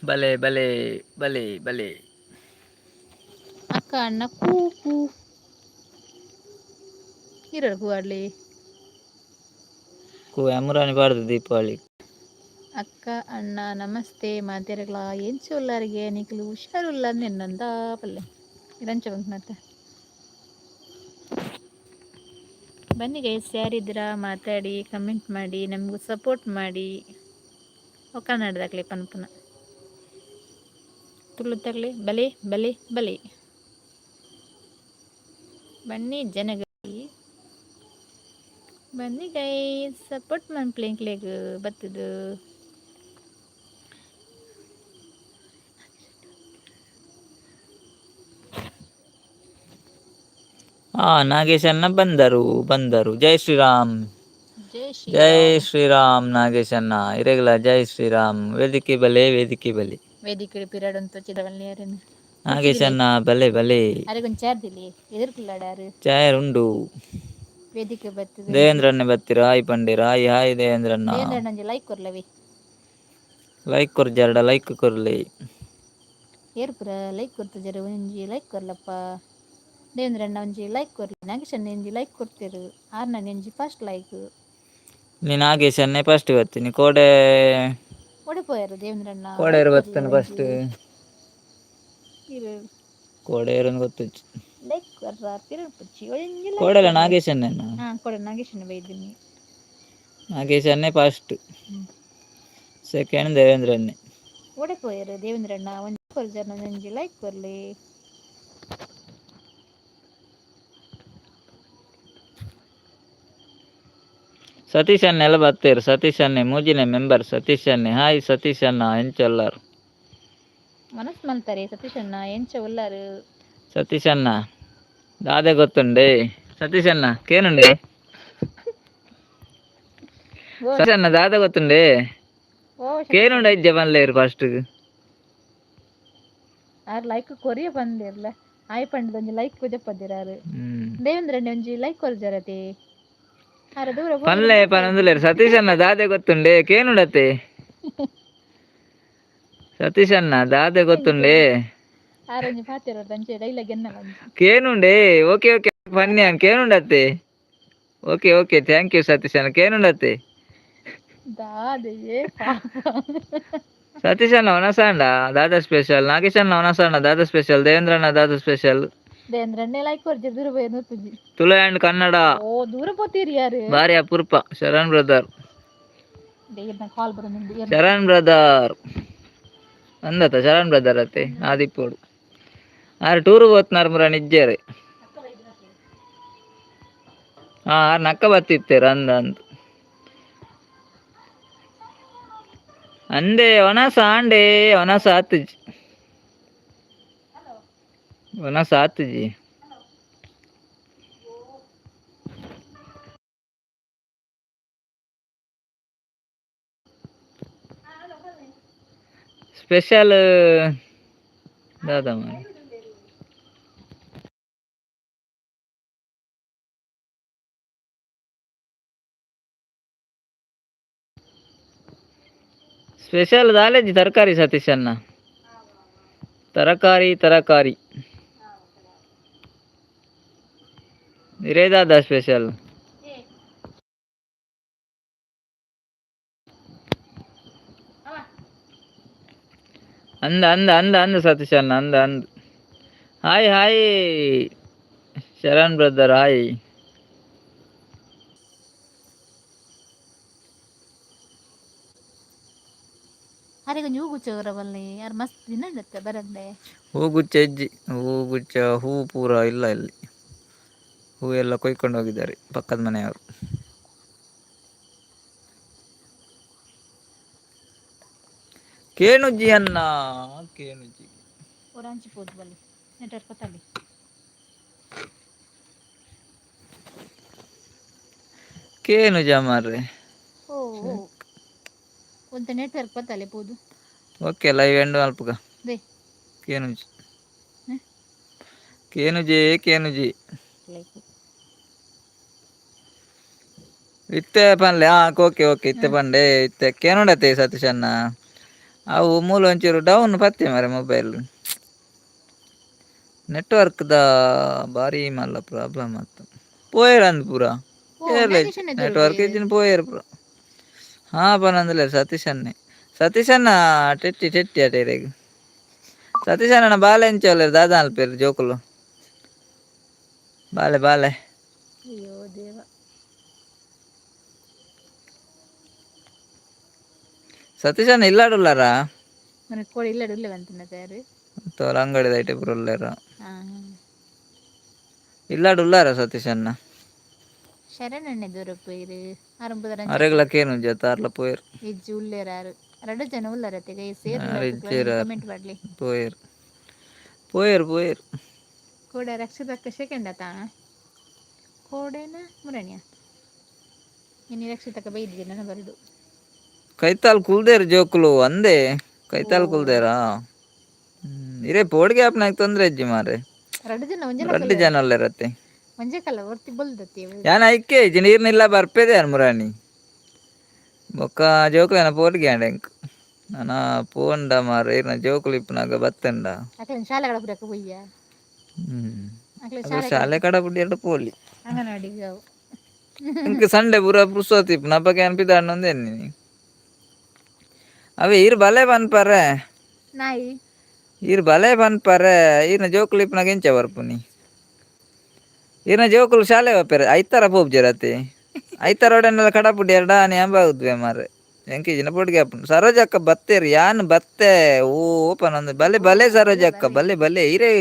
ಬಲೆ ಬಲೆ ಬಲೆ ಬಲೆ. ಅಕ್ಕ ಅಣ್ಣ ಕೂ ಕೂ ಇರಡು ಕೂವಾಡ್ಲಿ. ಕೂ ಅಮುರಾನಿ ಪಾಡ್ದು ದೀಪಾವಳಿ. ಅಕ್ಕ ಅಣ್ಣ ನಮಸ್ತೆ ಮಾತೆರೆಗ್ಲಾ ಎಂಚ ಉಲ್ಲಾರಿಗೆ ನಿಕುಲು ಹುಷಾರುಲ್ಲ ನಿನ್ನಂದ ಪಲ್ಲೆ ಇರಂಚ ಬಂಕ್. ಬನ್ನಿ ಗೈಸ್, ಯಾರಿದ್ದೀರಾ ಮಾತಾಡಿ, ಕಮೆಂಟ್ ಮಾಡಿ, ನಮಗೂ ಸಪೋರ್ಟ್ ಮಾಡಿ. ಕನ್ನಡದಾಗಲಿ ಪನ್ಪುನ ತುಳು ತಗಲಿ ಬಲೆ ಬಲೆ ಬಲೆ. ಬನ್ನಿ ಜನಗಲಿ, ಬನ್ನಿ ಗೈಸ್, ಸಪೋರ್ಟ್ ಮನ್ಪ್ಲೆಂಕ್ಲೆಗ್ ಬತ್ತದು. ಹಾ, ನಾಗೇಶಣ್ಣ ಬಂದರು ಬಂದರು. ಜೈ ಶ್ರೀರಾಮ್. ಜೈ ಜೈ ಶ್ರೀರಾಮ್. ಶ್ರೀರಾಮ್ ನಾಗೇಶಣ್ಣ, ಇರೆಗ್ಲ ಜೈ ಶ್ರೀರಾಮ್. ವೇದಿಕೆ ಬಲೆ, ವೇದಿಕೆ ಬಲೆ. ವೇದಿಕೆ ಪಿರಾಡೊಂದು ಚಿದವಲ್ಲಿ ಯಾರೇನು. ನಾಗೇಶಣ್ಣ ಬಲೆ ಬಲೆ. ಅರೆ ಕೊಂಚ ಚಾರ್ದಿಲಿ ಎದುರ್ಕುಲ್ಲಾಡಾರು. ಚಾಯರ್ ಉಂಡು. ವೇದಿಕೆ ಬತ್ತದ. ದೇವೇಂದ್ರಣ್ಣೆ ಬತ್ತೀರ, ಹಾಯ್ ಪಂಡೀರ. ಹಾಯ್ ಹಾಯ್ ದೇವೇಂದ್ರಣ್ಣ. ದೇವೇಂದ್ರಣ್ಣಂಜಿ ಲೈಕ್ ಕೊರ್ಲವಿ. ಲೈಕ್ ಕೊರ್ಜಾರ್ಡ ಲೈಕ್ ಕೊರ್ಲಿ. ಏರ್ ಪುರ ಲೈಕ್ ಕೊರ್ತಜರು? ಒಂಜಿ ಲೈಕ್ ಕೊರ್ಲಪ್ಪ. ದೇವೇಂದ್ರಣ್ಣ ಒಂಜಿ ಲೈಕ್ ಕೊರ್ಲಿ. ನಾಗೇಶಣ್ಣ ಒಂಜಿ ಲೈಕ್ ಕೊಡ್ತೀರು. ಆರ್ನ ಒಂಜಿ ಫಸ್ಟ್ ಲೈಕ್. ನೀ ನಾಗೇಶನ್ನೇ ಫಸ್ಟ್ ಬರ್ತೀನಿ ಕೋಡೆ. ಒಡೆ ಪೋಯರು ದೇವೇಂದ್ರಣ್ಣ? ಕೋಡೇರು ಬರ್ತಾನೆ ಫಸ್ಟ್. ಇರು. ಕೋಡೇರು ಗೊತ್ತುಜ್ಜಿ. ಲೈಕ್ ಕೊರ್ರ ಪಿರನ್ ಪುಚ್ಚಿ ಒಂಜಿ ಲೈಕ್. ಕೋಡೆಲ್ಲ ನಾಗೇಶನ್ನೇ. ಹಾ, ಕೊಡೆ ನಾಗೇಶಣ್ಣ ಬೈದಿನಿ. ನಾಗೇಶನ್ನೇ ಫಸ್ಟ್, ಸೆಕೆಂಡ್ ದೇವೇಂದ್ರನ್ನೇ. ಒಡೆ ಪೋಯರು ದೇವೇಂದ್ರಣ್ಣ? ಒಂಜಿ ಕೊರ್ಜರ್, ಒಂಜಿ ಲೈಕ್ ಕೊರ್ಲಿ. ಸತೀಶ್ ಅಣ್ಣೆಲ್ಲ ಬತ್ತೇರು. ಸತೀಶ್ ಅಣ್ಣೆ ಮೂಜಿನೆ ಮೆಂಬರ್. ಸತೀಶ್ ಅಣ್ಣೆ, ಹಾಯ್ ಸತೀಶ್ ಅಣ್ಣ, ಎಂಚೊಲ್ಲಾರು? ಮನಸ್ ಮಲ್ತಾರೆ ಸತೀಶ್ ಅಣ್ಣ, ಎಂಚ ಉಲ್ಲಾರು? ಸತೀಶ್ ಅಣ್ಣ ದಾದೆ ಗೊತ್ತುಂಡೆ? ಸತೀಶ್ ಅಣ್ಣ ಕೇನುಂಡೆ? ಓ. ಸತೀಶ್ ಅಣ್ಣ ದಾದೆ ಗೊತ್ತುಂಡೆ? ಓ. ಕೇನುಂಡ ಇಜ್ಜ ಪನ್ಲೇರು ಫಸ್ಟ್. ಆರ್ ಲೈಕ್ ಕೊರಿಯ ಬಂದಿರ್ಲ. ಆಯ್ ಪಂಡದ ಒಂಜಿ ಲೈಕ್ ಪೂಜಪ್ಪದಿರಾರು. ದೇವೇಂದ್ರಣ್ಣ ಒಂಜಿ ಲೈಕ್ ಕೊರ್ಜರತಿ ಆರ ದೂರ. ಪನ್ಲೆ ಪನೊಂದುಲ್ಲೇರು. ಸತೀಶ್ ಅಣ್ಣ ದಾದೆ ಗೊತ್ತುಂಡೆ? ಕೇನುಂಡತ್ತೆ? ಸತೀಶ್ ಅಣ್ಣ ದಾದೆ ಗೊತ್ತುಂಡೆ? ಆರ್ ಒಂಜಿ ಪಾತೆರ ಅಂಚೆ ಡೈಲಾಗ್ ಎನ್ನಲ ಒಂಜಿ. ಕೇನುಂಡೆ. ಓಕೆ ಓಕೆ ಪನ್ಯಾನ್ ಕೇನುಂಡತ್ತೆ. Okay okay, thank you Satish ಅಣ್ಣ. ಕೇನುಂಡತ್ತೆ? ದಾದೆಯೇ ಪಾಪ. ಸತೀಶ್ ಅಣ್ಣ ಒನಸಾಂಡ ದಾದಾ ಸ್ಪೆಷಲ್? ನಾಗೇಶ್ ಅಣ್ಣ ಒನಸಾಂಡ ದಾದಾ ಸ್ಪೆಷಲ್? ದೇವೇಂದ್ರ ಅಣ್ಣ ದಾದಾ ಸ್ಪೆಷಲ್? ದೇವೇಂದ್ರಣ್ಣೆ ಲೈಕ್ ಕೊರ್ಜರ್, ದೂರ ಪೋಯ್ ನೋತುಜಿ. ತುಳು ಆ್ಯಂಡ್ ಕನ್ನಡ. ಓ, ದೂರ ಪೋತೀರಿ ಯಾರು? ಭಾರಿ ಅಪರೂಪ ಶರಣ್ ಬ್ರದರ್. ಕಾಲ್ ಬರೋದು. ಶರಣ್ ಬ್ರದರ್ ಅಂದತ. ಶರಣ್ ಬ್ರದರ್ ಅತ್ತೆ ಆದಿಪ್ಪೋಡು ಆರು ಟೂರು ಹೋತ್ನಾರು ಮುರ ನಿಜ್ಜೇರೆ. ಹಾ, ಆರ್ ನಕ್ಕ ಬತ್ತಿತ್ತೇರು. ಅಂದ ಅಂದ್ ಅಂದೆ ಒನಸ ಆಂಡೆ ಒನಸ ಆತುಜಿ, ಒನಸ ಆತುಜಿ. ಸ್ಪೆಷಲ್ ದಾದ ಮಾರ್ರೆ? ಸ್ಪೆಷಲ್ ದಾಲೇಜಿ ತರಕಾರಿ ಸತೀಶ್ ಅಣ್ಣ, ತರಕಾರಿ ತರಕಾರಿ. ಇರೇದಾದ ಸ್ಪೆಷಲ್? ಅಂದ ಅಂದ ಅಂದ ಅಂದ ಸತೀಶ್ ಅಣ್ಣ ಅಂದ ಅಂದ. Hi hi Sharan brother, hi. ಅರೆಗೊಂಜಿ ಹೂಗುಚ್ಚ ಬಲ್ಲೆ ಯಾರು ಮಸ್ತ್ ದಿನ ಬರಂದೆ. ಹೂಗುಚ್ಚ ಇಜ್ಜಿ, ಹೂಗುಚ್ಚ ಹೂ ಪೂರ ಇಲ್ಲ ಇಲ್ಲಿ. ಹೂ ಎಲ್ಲ ಕೊಯ್ಕೊಂಡು ಹೋಗಿದ್ದಾರೆ ಪಕ್ಕದ ಮನೆಯವರು. ಕೇಣುಜಿ ಅನ್ನ ಕೇಣುಜಿ. ಒರಾಂಚಿ ಪೋದು ಬಲ್ಲಿ ನೆಟ್ವರ್ಕ್ ತಲ್ಲಿ. ಕೇನುಜ ಮಾರ್ರೆ. ಓ ಓ, ಒಂತೆ ನೆಟ್ವರ್ಕ್ ಬತ್ತಲೆ ಪೋದು. ಓಕೆ, ಲೈವ್ ಎಂಡ್ ಮಲ್ಪುಗ. They. ಕೇನುಜಿ. ಹ್ಮ್? ಕೇನುಜಿ ಕೇನುಜಿ. ಲೈಕ್. ಇತ್ತೆ ಪನ್ಲೆ. ಹಾ, ಓಕೆ ಓಕೆ, ಇತ್ತೆ ಪಂಡೆ. ಇತ್ತೆ ಕೇನುಂಡತ್ತೆ ಸತೀಶ್ ಅಣ್ಣ. ಅವು ಮೂಲ ಒಂಚೂರು ಡೌನ್ ಪತ್ತೆ ಮಾರೆ. ಮೊಬೈಲ್ ನೆಟ್ವರ್ಕ್ದ ಬಾರಿ ಮಲ್ಲ ಪ್ರಾಬ್ಲಮ್ ಆತು. ಪೋಯರ್ ಅಂದ್ ಪೂರ. ಓ, ನಾಗೇಶ್ ಅಣ್ಣೆ. ನೆಟ್ವರ್ಕ್ ಇಜ್ಜಿನ ಪೋಯರ್ ಪೂರ. ಹಾ, ಪನಂದಿಲ್ಲ ಸತೀಶ್ ಅಣ್ಣೆ. ಸತೀಶ್ ಅಣ್ಣ ಟೆಟ್ಟಿ ಟೆಟ್ಟಿ ಅಟೇರೆಗ್. ಸತೀಶ್ ಅಣ್ಣನ ಬಾಲೆ ಎಂಚ ದಾದಾ ಅಲ್ಪೇರು ಜೋಕುಲು? ಬಾಲೆ ಬಾಲೆ. ಅಯ್ಯೋ ದೇವ. ಸತೀಶ್ ಅಣ್ಣ ಇಲ್ಲಾಡುಲ್ಲಾರಾ? మనకి కోడి ఇల్లాడు ఉల్లే అంటున్నా తయారు. ತೋಲ ಅಂಗಡಿದ ಐಟೆ ಪೂರ ಉಲ್ಲೇರ. ಇಲ್ಲಾಡು ಉಲ್ಲಾರ ಸತೀಶ್ ಅಣ್ಣ? ಶರಣ್ ಅಣ್ಣೆ ದೂರ ಪೋಯಿರು ಅರಂಬುದರ. ಅರೆಗ್ಲ ಕೇನು ಜತಾರ್ಲ ಪೋಯರ್. ಇಜ್ಜಿ, ಉಲ್ಲೇರಾರು. ಎರಡು ಜನ ಉಲ್ಲರತ್ತೆ ಸೇರ್. ಇಜ್ಜೆರ್. ಕಮೆಂಟ್ ಮಾಡ್ಲಿ. ಪೋಯರ್ ಪೋಯರ್ ಪೋಯರ್. ಕೋಡೆ ರಕ್ಷಿತಕ್ಕ ಸೆಕೆಂಡ್ ಆತ. ಕೋಡೆನ ಮುರಣಿಯ ಇನ್ನು ರಕ್ಷಿತಕ್ಕ ಬೈದಿದೆ ನನ್ನ ಬರಡು. ಕೈತಾಲ್ ಕುಲ್ದೇರ್ ಜೋಕುಲು ಅಂದೆ. ಕೈತಾಲ್ ಕುಲ್ದೇರಾ? ಇರೇ ಪೋಡಿಗೆ ಆಪ್ನಾಗ ತೊಂದ್ರೆ ಇಜ್ಜಿ ಮಾರೆ. ಎರಡು ಜನ ಒಂಜೆ. ರಡ್ಡು ಜನ ಉಲ್ಲೇರತ್ತೆ. ಒಂಜೆ ಕಲ್ಲ ಒರ್ತಿ ಬೊಲ್ದತ್ತಿ. ಯಾನ್ ಐಕೆ ಇಜ್ಜಿ, ನೀರ್ನಿಲ್ಲ ಬರ್ಪೇದೆ ಯಾನ್ ಮುರಾಣಿ. ಬೊಕ್ಕ ಜೋಕುಲೆನ ಪೋಡಿಗೆ ಆಂಡ್ ಎಂಕ್. ನನ ಪೋಂಡ ಮಾರೆ, ಇರ್ನ ಜೋಕುಲು ಇಪ್ಪುನಗ ಬತ್ತಂಡ. ಅಕ್ಲೆನ ಶಾಲೆಗಳ ಪುರಕ ಪೊಯ್ಯ. ಅಕ್ಲೆ. ಅದು ಶಾಲೆ ಕಡ ಬುಡಿ ಎರಡು ಪೋಲಿ. ಅಂಗನವಾಡಿಗೆ ಅವು. ಇಂಕ್ ಸಂಡೆ ಪೂರ ಪುರ್ಸೊತ್ತು ಇಪ್ಪುನ ಅಪಗ ಯಾನ್ ಪಿದಾಡ್ನೊಂದು ಎನ್ನಿನಿ. ಅವೇ ಈರ್ ಬಲೆ ಪನ್ಪರೆ. ನಾಯಿ. ಈರ್ ಬಲೆ ಪನ್ಪರೆ. ಈರ್ನ ಜೋಕುಲು ಇಪ್ಪುನಗ ಎಂಚ ಬರ್ಪುನಿ? ಈರ್ನ ಜೋಕುಲು ಶಾಲೆ ಪೋಪೆರ್, ಐತಾರ ಪೋಪುಜೆರ್ ಅತ್ತೆ. ಐತಾರ ಒಡೆನೆಲ್ಲ ಕಡಪುಡಿ ಎರಡ ಆನಿ ಅಂಬಾಗುದ್ವೆ ಮಾರ್ರೆ. ಎಂಕಿಜಿನ ಪೊಡಿಗೆ ಆಪುಂಡು. ಸರೋಜಕ್ಕ ಬತ್ತೇರು, ಯಾನ್ ಬತ್ತೆ ಓ ಪನೊಂದು. ಬಲೆ ಬಲೆ ಸರೋಜಕ್ಕ, ಬಲೆ ಬಲೆ. ಇರೇ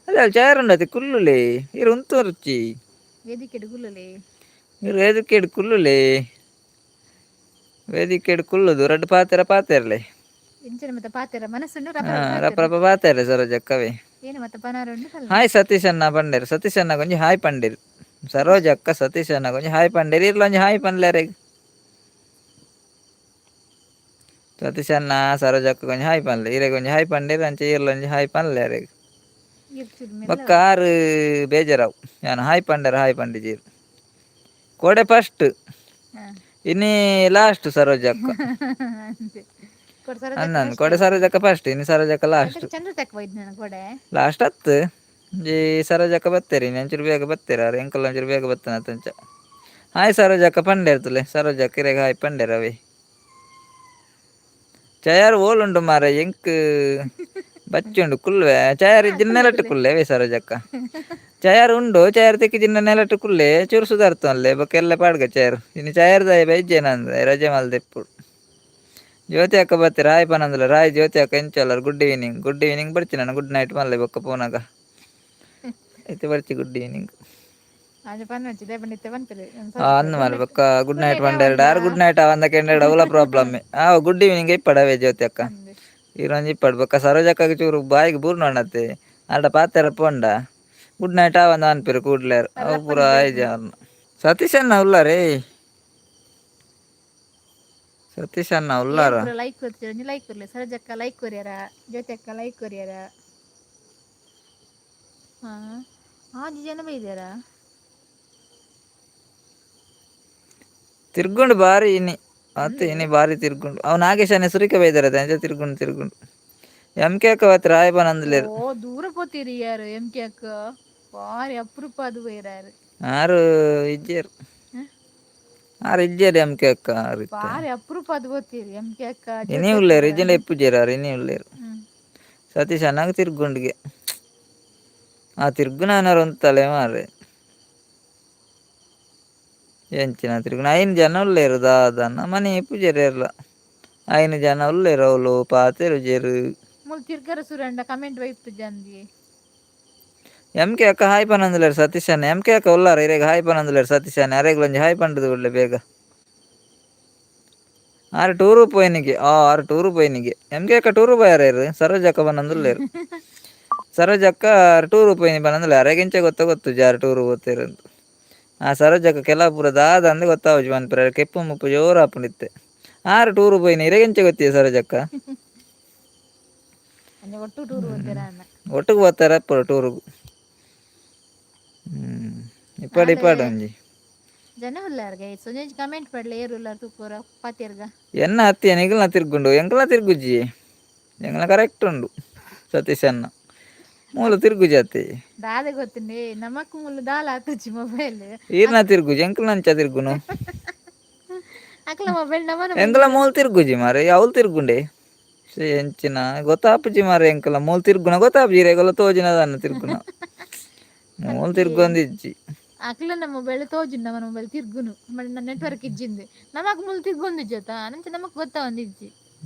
ಅಲ್ಲ ಚೇರ್ ಉಂಡತಿ, ಕುಲ್ಲುಲೆ. ಇರು ಉಂತುರ್ಚಿ. ವೇದಿಕೆ ಗುಲ್ಲಲೆ. ಇರು ವೇದಿಕೆಡ್ ಕುಲ್ಲುಲೆ. ವೇದಿಕೆಡ್ ಕುಲ್ಲುದು ರಡ್ಡ್ ಪಾತೆರ ಪಾತೆರ್ಲೆ. ಎಂಚನ ಮತ್ತೆ ಪಾತೆರ ಮನಸ್ಸುಂಡು ರಪ. ಹಾ, ರಪ ರಪ ಪಾತೆರ್ಲೆ ಸರೋಜಕ್ಕವೇ. ಏನು ಮತ್ತೆ ಪನಾರ ಉಂಡು ಪಲ್ಲ. ಹಾಯ್ ಸತೀಶ್ ಅಣ್ಣ ಪಂಡೇರು. ಸತೀಶ್ ಅಣ್ಣ ಕೊಂಚ ಹಾಯ್ ಪಂಡೇರು. ಸರೋಜಕ್ಕ ಸತೀಶ್ ಅಣ್ಣ ಕೊಂಚ ಹಾಯ್ ಪಂಡೇರು. ಇರ್ಲ ಒಂಜಿ ಹಾಯ್ ಪನ್ಲೇರೆ. ಸತೀಶ್ ಅಣ್ಣ ಸರೋಜಕ್ಕ ಕೊಂಚ ಹಾಯ್ ಪನ್ಲೆ. ಇರೆಗ್ ಒಂಜಿ ಹಾಯ್ ಪಂಡೇರು, ಅಂಚೆ ಇರ್ಲ ಒಂಜಿ ಹಾಯ್ ಪನ್ಲೆ ಅರೆಗ್. ಇರ್ಚುರು ಮೆಲ್ಲ. ಬೊಕ್ಕ ಆರು ಬೇಜಾರಾವು ಯಾನ್ ಹಾಯ್ ಪಂಡೇರು, ಹಾಯ್ ಪಂಡಿಜೀರು. ಕೋಡೆ ಫಸ್ಟ್. ಇನಿ ಲಾಸ್ಟ್ ಸರೋಜಕ್ಕ. ಅಂತೆ ಕೊಡ್ ಸರೋಜಕ್ಕ. ಅನ್ನ ಕೋಡೆ ಸರೋಜಕ್ಕ ಫಸ್ಟ್, ಇನಿ ಸರೋಜಕ್ಕ ಲಾಸ್ಟ್. ಚಂದ್ರ ತಕ್ಕ ಹೋಯ್ತು ನಾನು ಕೊಡೆ. ಲಾಸ್ಟ್ ಹತ್ತು ಒಂಜಿ ಸರೋಜಕ್ಕ ಬತ್ತೇರಿ. ಇನಿ ಒಂಚೂರು ಬೇಗ ಬತ್ತೇರ ಆರು. ಎಂಕಲ್ ಒಂಚೂರು ಬೇಗ ಬತ್ತನ ಅಂಚ. ಹಾಯ್ ಸರೋಜಕ್ಕ ಪಂಡೇರ್ತಲೆ. ಸರೋಜಕ್ಕ ಇರೆಗ್ ಹಾಯ್ ಪಂಡೇರ ಅವೇ. ಚಯಾರ್ ಓಲುಂಡು ಮಾರ? ಎಂಕ್ ಬಚ್ಚುಂಡು ಕುಲ್ವೆ. ಚಯಾರ್ ಇಜ್ಜಿನ ನೆಲಟ್ಟು ಕುಲ್ಲೆ ಅವೇ. ಸರೋಜಕ್ಕ ಚಯಾರ್ ಉಂಡು. ಚಯಾರ್ ತಿಕ್ಕಿಜಿನ ನೆಲಟ್ಟು ಕುಲ್ಲೆ. ಚೂರು ಸುಧಾರ್ತವನ್ಲೆ. ಬೊಕ್ಕ ಎಲ್ಲ ಪಾಡ್ಗ ಚಯಾರ್. ಇನ್ನು ಚಯಾರ್ದ ಬೈಜೇನ ಅಂದ ರಜೆ ಮಲ್ದೆಪ್ಪುಡು. ಜ್ಯೋತಿ ಅಕ್ಕ ಬತ್ತಿ ರಾಯ್ ಪನಂದಲ. ರಾಯ್ ಜ್ಯೋತಿ ಅಕ್ಕ, ಎಂಚಲ್ಲ? Good evening. Good evening ಬರ್ತಿ ನಾನು. ಗುಡ್ ನೈಟ್ ಮಲ್ಲೆ ಬೊಕ್ಕ ಪೋನಾಗ. ಐತೆ ಬರ್ತಿ ಗುಡ್ ಈವ್ನಿಂಗ್. ಅಂಚ ಪನ್ನೊಂಚಿ ದೇಪಂಡಿತ್ತೆ ಪನ್ಪೆರ್. ಅಂದ್ ಮಾರ್ರೆ. ಬೊಕ್ಕ ಗುಡ್ ನೈಟ್ ಪಂಡ ಆರು. ಗುಡ್ ನೈಟ್ ಅವಂದ ಕೆಂಡ ಅವಲ ಪ್ರಾಬ್ಲಮ್. ಆ ಗುಡ್ ಈವ್ನಿಂಗ್ ಇಪ್ಪಡವೇ ಜ್ಯೋತಿ ಅಕ್ಕ. ಈರೊಂಜಿ ಇಪ್ಪಡು. ಬೊಕ್ಕ ಸರೋಜಕ್ಕಗೆ ಚೂರು ಬಾಯಿಗೆ ಬೂರ್ಣ ಅಣ್ಣತ್ತೆ ಆಡ ಪಾತೆರ ಪೋಂಡ ಗುಡ್ ನೈಟ್ ಆವಂದ ಅನ್ಪಿರು ಕೂಡ್ಲೇರು. ಅವು ಪೂರ ಆಯ್ಜ. ಸತೀಶ್ ಅಣ್ಣ ಉಲ್ಲಾರೇ? ಸತೀಶ್ ಅಣ್ಣ ಉಲ್ಲಾರ? ಲೈಕ್ ಕೊರ್ತೀರ? ಒಂಜಿ ಲೈಕ್ ಕೊರ್ಲೆ. ಸರೋಜಕ್ಕ ಲೈಕ್ ಕೊರಿಯರ? ಜ್ಯೋತಿ ಅಕ್ಕ ಲೈಕ್ ಕೊರಿಯರ? ಹಾ, ಆಜಿ ಜನ ಬೈದ್ಯಾರ. ತಿರ್ಗುಂಡು ಬಾರಿ ಇನಿ ಅತ್ತೆ. ಇನಿ ಬಾರಿ ತಿರ್ಗುಂಡು. ಅವು ನಾಗೇಶ್ ಸುರಿಕ ಬೈದಾರ. ಅಂಚ ತಿರ್ಗುಂಡು ತಿರ್ಗುಂಡು. ಎಂ ಕೆ ಅಕ್ಕ ಬತ್ತಿ ರಾಯ್ ಪನಂದ್ಲೇರು. ಓ, ದೂರ ಪೋತೀರಿ ಯಾರು? ಎಂ ಕೆ ಅಕ್ಕ ಬಾರಿ ಅಪರೂಪ ಅದು ಬೈರಾರು. ಆರು ಇಜ್ಜೇರು. ಆರು ಇಜ್ಜೇರು ಎಂ ಕೆ ಅಕ್ಕ ಆರು ಇತ್ತೆ. ಬಾರಿ ಅಪರೂಪ ಅದು ಪೋತೀರಿ ಎಂ ಕೆ ಅಕ್ಕ. ಇನಿ ಉಲ್ಲೇರು. ಇಜ್ಜಿಂಡ ಇಪ್ಪುಜೇರು ಆರು. ಇನಿ ಉಲ್ಲೇರು. ಸತೀಶ್ ಅಣ್ಣಗ್ ತಿರ್ಗುಂಡಿಗೆ. ಆ ತಿರ್ಗುನಾನರು ಒಂತಲೆ ಮಾರ್ರೆ. ಎಂಚಿನ ತಿರ್ಗುನ? ಐನ್ ಜನ ಉಲ್ಲೇರು. ದಾದನ್ನ ಮನೆ ಇಪ್ಪುಜೇರು ಏರ್ಲ. ಐನ್ ಜನ ಉಲ್ಲೇರು. ಅವ್ಲು ಪಾತೆರುಜೇರು. ಮುಲ್ ತಿರ್ಗರ ಸುರಂಡ ಕಮೆಂಟ್ ಬೈಪು ಜಂದಿ. ಎಂ ಕೆ ಅಕ್ಕ ಹಾಯ್ ಪನಂದುಲೇರು ಸತೀಶ್ ಅಣ್ಣ. ಎಂ ಕೆ ಅಕ್ಕ ಉಲ್ಲಾರ? ಇರೆಗ್ ಹಾಯ್ ಪನಂದುಲೇರು ಸತೀಶ್ ಅಣ್ಣ. ಅರೆಗ್ಲೊಂಜಿ ಹಾಯ್ ಪಂಡದು ಬಿಡ್ಲೆ ಬೇಗ. ಆರು ಟೂರು ಪೋಯಿನಿಗೆ. ಆ ಆರು ಟೂರು ಪೋಯಿನಿಗೆ. ಎಂ ಕೆ ಅಕ್ಕ ಟೂರು ಪೋಯಾರ? ಸರೋಜ ಅಕ್ಕ ಪನಂದುಲ್ಲೇರು. ಸರೋಜಕ್ಕ ಟೂರು ಪೋಯಿನಿ ಪನಂದುಲ್ಲೆ. ಅರೆಗಿಂಚ ಗೊತ್ತ ಗೊತ್ತು ಜಾರು ಟೂರು ಪೋತೇರು ಅಂತ. ಆ ಸರೋಜಕ್ಕ ಕೆಲವು ಪೂರ ದಾದ ಅಂದ್ ಗೊತ್ತಾವಜಿ ಪನ್ಪೆರ್. ಕೆಪ್ಪು ಮುಪ್ಪು ಜೋರು ಆಪುಂಡಿತ್ತೆ. ಆರು ಟೂರು ಪೋಯಿನಿ ಇರೆಗಿಂಚ ಗೊತ್ತಿದೆ ಸರೋಜಕ್ಕ? ಅಂಚ ಒಟ್ಟು ಟೂರ್ ಹೋಗ್ತೀರ ಅನ್ನ. ಒಟ್ಟುಗು ಪೋತಾರ ಪೂರ ಟೂರುಗು. ಇಪ್ಪಡು ಇಪ್ಪಡು ಒಂಜಿ. ಜನ ಉಲ್ಲಾರ್ ಗೈಸ್, ಒಂಜೊಂಜಿ ಕಮೆಂಟ್ ಪಡ್ಲೆ. ಏರು ಉಲ್ಲಾರ್ ತೂಪುರ ಪಾತೆರ್ಗ. ಎನ್ನ ಅತ್ತಿ ನಿಗಲ್ನ ತಿರ್ಗುಂಡು, ಎಂಕಲ್ನ ತಿರ್ಗುಜ್ಜಿ. ಎಂಗ್ಲ ಕರೆಕ್ಟ್ ಉಂಡು ಸತೀಶ್ ಅಣ್ಣ ಮೂಲ ತಿರುಗು ಜಾತಿ. ದಾದೆ ಗೊತ್ತುಂಡೆ, ನಮಕ್ ಮುಲ್ಲು ದಾಲ ಆತುಜಿ ಮೊಬೈಲ್. ಈರ್ನ ತಿರುಗುಜಿ, ಎಂಕ್ಲ ನಂಚ ತಿರುಗುನು? ಅಕ್ಲ ಮೊಬೈಲ್ ನಮನ. ಎಂಕ್ಲ ಮೂಲ್ ತಿರುಗುಜಿ ಮಾರೆ, ಅವ್ಲು ತಿರುಗುಂಡೆ ಎಂಚಿನ ಗೊತ್ತಾಪುಜಿ ಮಾರೆ. ಎಂಕ್ಲ ಮೂಲ್ ತಿರುಗುನ ಗೊತ್ತಾಪುಜಿ, ರೇಗಲ ತೋಜಿನದನ್ನ ತಿರುಗುನ, ಮೂಲ್ ತಿರ್ಗೊಂದಿಜ್ಜಿ. ಅಕ್ಲ ಮೊಬೈಲ್ ತೋಜುಂಡು, ನಮನ ಮೊಬೈಲ್ ತಿರ್ಗುನು ನೆಟ್ವರ್ಕ್ ಇಜ್ಜಿಂದು. ನಮಕ್ ಮುಲ್ ತಿರ್ಗೊಂದಿಜ್ಜತ, ಅಂಚ ನಮಕ್ ಗೊತ್ತಾವಂದಿಜ್ಜಿ.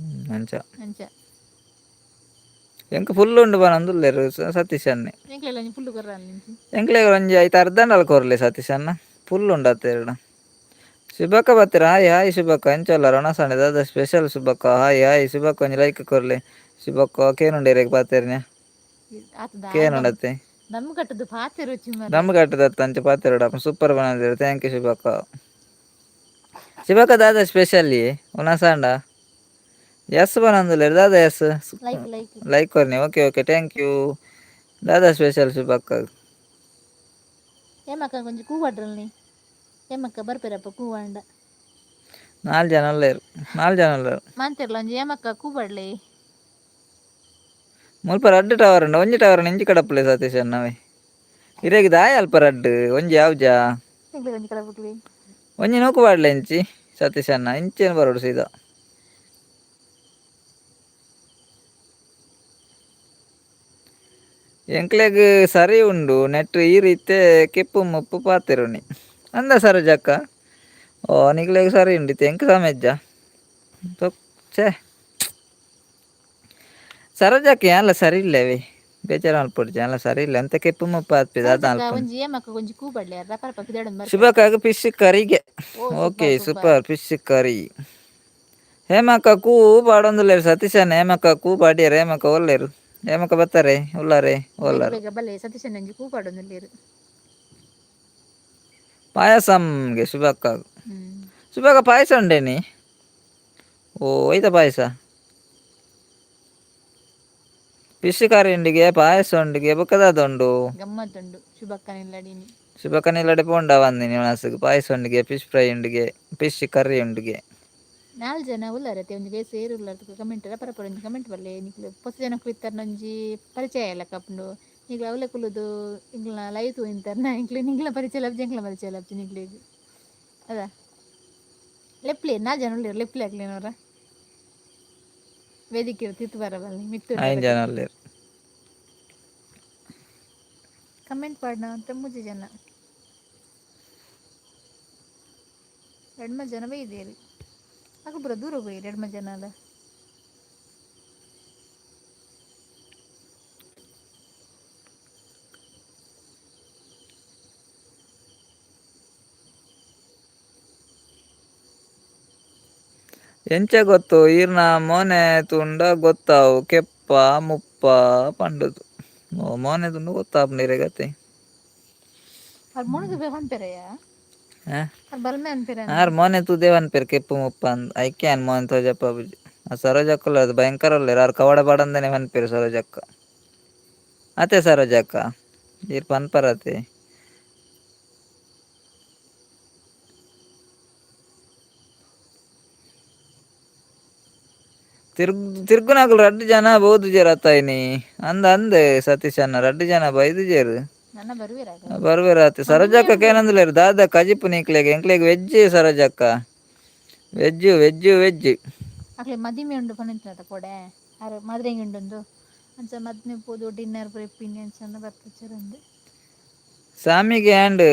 ಅಂಚ. ಅಂಚ. ಎಂಕ್ ಫುಲ್ ಉಂಡು ಬನೊಂದುಲ್ಲೆರ್ ಸತೀಶ್ ಅಣ್ಣೆ. ಎಂಕ್ಲೆಲ್ಲ ಒಂಜಿ ಫುಲ್ಲು ಕೊರ್ರ. ಎಂಕ್ಲೆಗ್ ಒಂಜಿ ಐತ ಅರ್ಧಂಡಲ ಕೊರ್ಲೆ ಸತೀಶ್ ಅಣ್ಣ, ಫುಲ್ ಉಂಡು ಅತ್ತೆರಡ. ಶುಭಕ್ಕ ಬತ್ತೀರ? Hi hi ಶುಭಕ್ಕ, ಎಂಚಲ್ಲ ರಣಸಂಡೆ? ದಾದ ಸ್ಪೆಷಲ್ ಶುಭಕ್ಕ? ಹಾಯ್ ಹಾಯ್ ಶುಭಕ್ಕ, ಒಂಜಿ ಲೈಕ್ ಕೊರ್ಲೆ ಶುಭಕ್ಕ. ಕೇನುಂಡೇರೆಗ್ ಪಾತೆರ್ನ? ಆತದ. ಕೇನುಂಡತ್ತೆ. ದಮ್ ಕಟ್ಟದು ಪಾತೆ ರುಚಿ ಮರ. ದಮ್ ಕಟ್ಟದತ್ತ ಅಂಚ ಪಾತೆರಡ. ಸೂಪರ್ ಬಂದಿರ, thank you ಶುಭಕ್ಕ. ಶುಭಕ್ಕ, ದಾದ ಸ್ಪೆಷಲ್ ಉನಸಾಂಡ? ಎಸ್ ಬನಂದುಲ್ಲೆರ್, ದಾದ ಎಸ್? Like like. Like ಕೊರ್ನಿ, okay okay, thank you. ದಾದ ಸ್ಪೆಷಲ್ ಶುಭಕ್ಕ? ಏಮಕ್ಕ, ಒಂಜಿ ಕೂವಾಡ್ರಲ್ಲಿ ಏಮಕ್ಕ ಬರ್ಪೇರಪ್ಪ ಕೂವಾಂಡ. ನಾಲ್ ಜನ ಉಲ್ಲೆರ್, ನಾಲ್ ಜನ ಉಲ್ಲೆರ್. ಮಾಂತಿರ್ಲ ಒಂಜಿ ಏಮಕ್ಕ ಕೂಬಡ್ಲಿ. ಮುಲ್ಪ ರಡ್ಡ್ ಟವರ್ ಉಂಡು, ಒಂಜಿ ಟವರ್ ಇಂಚಿ ಕಡಪುಲೆ ಸತೀಶ್ ಅಣ್ಣವೇ. ಇರೆಗ್ ದಾಯ ಅಲ್ಪ ರಡ್ಡ್ ಒಂಜಿ ಯಾವ್ಜಾ? ಎಂಕ್ಲೆಗ್ ಒಂಜಿ ಕಡಪುಡ್ಲಿ. ಒಂಜಿ ನೂಕು ಪಾಡ್ಲೆ ಇಂಚಿ ಸತೀಶ್ ಅಣ್ಣ, ಇಂಚೇನು ಬರೋಡು ಸೀದಾ. ಎಂಕ್ಲೆಗ್ ಸರಿ ಉಂಡು ನೆಟ್, ಈ ರೀತಿ ಕೆಪ್ಪು ಮುಪ್ಪು ಪಾತೆರುನಿ ಅಂದ ಸರೋಜಕ್ಕ. ಓ, ನಿಕ್ಲೆಗ್ ಸರಿ ಉಂಡು ಇತ್ತೆ, ಎಂಕ್ ಸಮೆಜ್ಜ ಛೇ. ಸರೋಜಕ್ಕ, ಏನ್ಲ ಸರಿ ಇಲ್ಲವೇ, ಬೇಜಾರು ಮಲ್ಪೊಡ್ಚಿ, ಅಲ್ಲ ಸರಿ ಇಲ್ಲ ಅಂತ ಕೆಪ್ಪು ಮುಪ್ಪು ಆತ್ಪಿದ ಅದ. ಸರೋಜಕ್ಕ. ಅಲ್ಪ. ಒಂಜಿ ಏಮಕ್ಕ ಒಂಜಿ ಕೂಬಡ್ಲಿ ರಪ ರಪ ಪಿದಾಡೊಂದು ಬರ್ಪೆ. ಶುಭಕ್ಕಾಗ ಫಿಶ್ ಕರಿಗೆ. ಓ. Okay. Super super. Super fish curry. ಹೇಮಕ್ಕ ಕೂ ಪಾಡೊಂದುಲ್ಲೆರ್ ಸತೀಶಣ್ಣ. ಹೇಮಕ್ಕ ಕೂ ಪಾಡಿಯರ್. ಹೇಮಕ್ಕ ಒಲ್ಲೆರ್? ಹೇಮಕ್ಕ ಬತ್ತಾರೆ ಉಲ್ಲಾರೆ? ಬೇಗ. ಒಲ್ಲಾರು. ಬೇಗ ಬಲ್ಲೆ ಸತೀಶಣ್ಣ, ಒಂಜಿ ಕೂ ಪಾಡೊಂದುಲ್ಲೆರ್. ಪಾಯಸಂಗೆ ಶುಭಕ್ಕ. ಶುಭಕ್ಕ, ಪಾಯಸ ಉಂಡೇನಿ? ಓ, ಒಯ್ತ ಪಾಯಸ? ಫಿಶ್ ಕರಿ ಉಂಡಿಗೆ, ಪಾಯಸ ಉಂಡಿಗೆ, ಬೊಕ್ಕ ಉಂಡು. ಗಮ್ಮತ್ತುಂಡು ಶುಭಕ್ಕನ ಇಲ್ಲಡಿನಿ. ಶುಭಕ್ಕನ ಇಲ್ಲಡೆ ಪೋಂಡ ಬಂದಿನಿ ಒಣಸುಗ್. ಪಾಯಸ ಉಂಡಿಗೆ, ಫಿಶ್ ಫ್ರೈ ಉಂಡಿಗೆ, ಫಿಶ್ ಕರ್ರಿ ಉಂಡಿಗೆ. ನಾಲ್ ಜನ ಉಲ್ಲಾರತೆ, ಒಂಜಿ ಬೇಸ್ ಏರು ಉಲ್ಲಾರ ಕಮೆಂಟ್ ರಪ ರಪ ಒಂಜಿ ಕಮೆಂಟ್ ಬಲ್ಲೆ. ನಿಕ್ಲು ಪೊಸ ಜನಕ್ಕುಲು ಇತ್ತಾರ್ನ ಒಂಜಿ ಪರಿಚಯ ಲೆಕ್ಕ ಆಪುಂಡು. ನಿಕ್ಲು ಅವಲೆ ಕುಲ್ಲುದು ಇಂಕ್ಲ್ನ ಲೈವ್ ತೂಯಿಂತಾರ್ನ ಇಂಕ್ಲೆ ನಿಕ್ಲ ಪರಿಚಯ ಲಬ್ಜಿ, ಎಂಕ್ಲ ಪರಿಚಯ ಲಬ್ಜಿ ನಿಕ್ಲೆಗ್ ಅದ. ಲೆಪ್ಲಿ, ನಾಲ್ ಜನ ಉಲ್ಲೆರ್, ಲೆಪ್ಲಿ ಅಕ್ಲೆನವರ ವೇದಿಕೆ ತಿತ್ತು ಬರ ಬಲ್ಲೆ ಮಿತ್ತು. ಐನ್ ಜನ ಉಲ್ಲೆರ್. ಕಮೆಂಟ್ ಪಾಡ್ನ ಅಂತ ಮೂಜಿ ಜನ, ರಡ್ಮ ಜನ ಬೈದೇರಿ. ಅಕು ಪೂರ ದೂರ ಪೋಯಿ ರಡ್ಮ ಜನ ಅಲ್ಲ. ಎಂಚ ಗೊತ್ತು? ಈರ್ನ ಮೋನೆ ತೂಂಡ ಗೊತ್ತಾವು ಕೆಪ್ಪ ಮುಪ್ಪ ಪಂಡುದು. ಓ, ಮೋನೆ ತುಂಡು ಗೊತ್ತಾಪುಂಡು ಇರೆಗತೆ. ಅರ್ ಮೊಣದು ಪನ್ಪೆರಯ್ಯ. ಹಾ. ಅರ್ ಬಲ್ಮೆ ಅನ್ಪೆರ. ಆರ್ ಮೋನೆ ತೂದೇ ಪನ್ಪೆರ್ ಕೆಪ್ಪು ಮುಪ್ಪ ಅಂದ್. ಐಕೆ ಯಾನ್ ಮೋನೆ ತೋಜಪ್ಪ ಬುಜಿ. ಆ ಸರೋಜಕ್ಕಲ ಅದು ಭಯಂಕರ ಉಲ್ಲೆರ್, ಆರ್ ಕವಡ ಪಾಡಂದನೆ ಪನ್ಪೆರ್ ಸರೋಜಕ್ಕ. ಅತೆ ಸರೋಜಕ್ಕ, ಈರ್ ಪನ್ಪರತೆ. ತಿರ್ಗ್ ತಿರ್ಗುನಕುಲು ರಡ್ಡ್ ಜನ ಬೋದುಜೆರ್ ಅತ್ತಾಯಿನಿ ಅಂದ ಅಂದೆ ಸತೀಶ್ ಅಣ್ಣ, ರಡ್ಡ್ ಜನ ಬೈದುಜೆರ್. ನನ್ನ ಬರುವೆರಾಗ. ಬರ್ವೇರಾತೆ. ಮದಿಮೆ ಸರೋಜಕ್ಕ ಉಂಡು. ಕೇನಂದುಲ್ಲೆರ್ ದಾದ ಕಜಿಪು ನಿಕ್ಲೆಗ್? ಎಂಕ್ಲೆಗ್ ವೆಜ್ ಸರೋಜಕ್ಕ, ವೆಜ್ ವೆಜ್ ವೆಜ್. ಅಕ್ಲೆ ಮದಿಮೆ ಉಂಡು ಪನಂತಿನತ ಕೊಡೆ, ಆರ್ ಮದ್ರೆಂಗಿ ಉಂಡೊಂದು ಅಂಚ ಮದ್ಮೆ ಪೋದು ಡಿನ್ನರ್ ಇಪ್ಪಿನಿ ಅಂಚ ಬರ್ಪುಜೆರಂದು. ಸಾಮಿಗೆ ಆ್ಯಂಡ್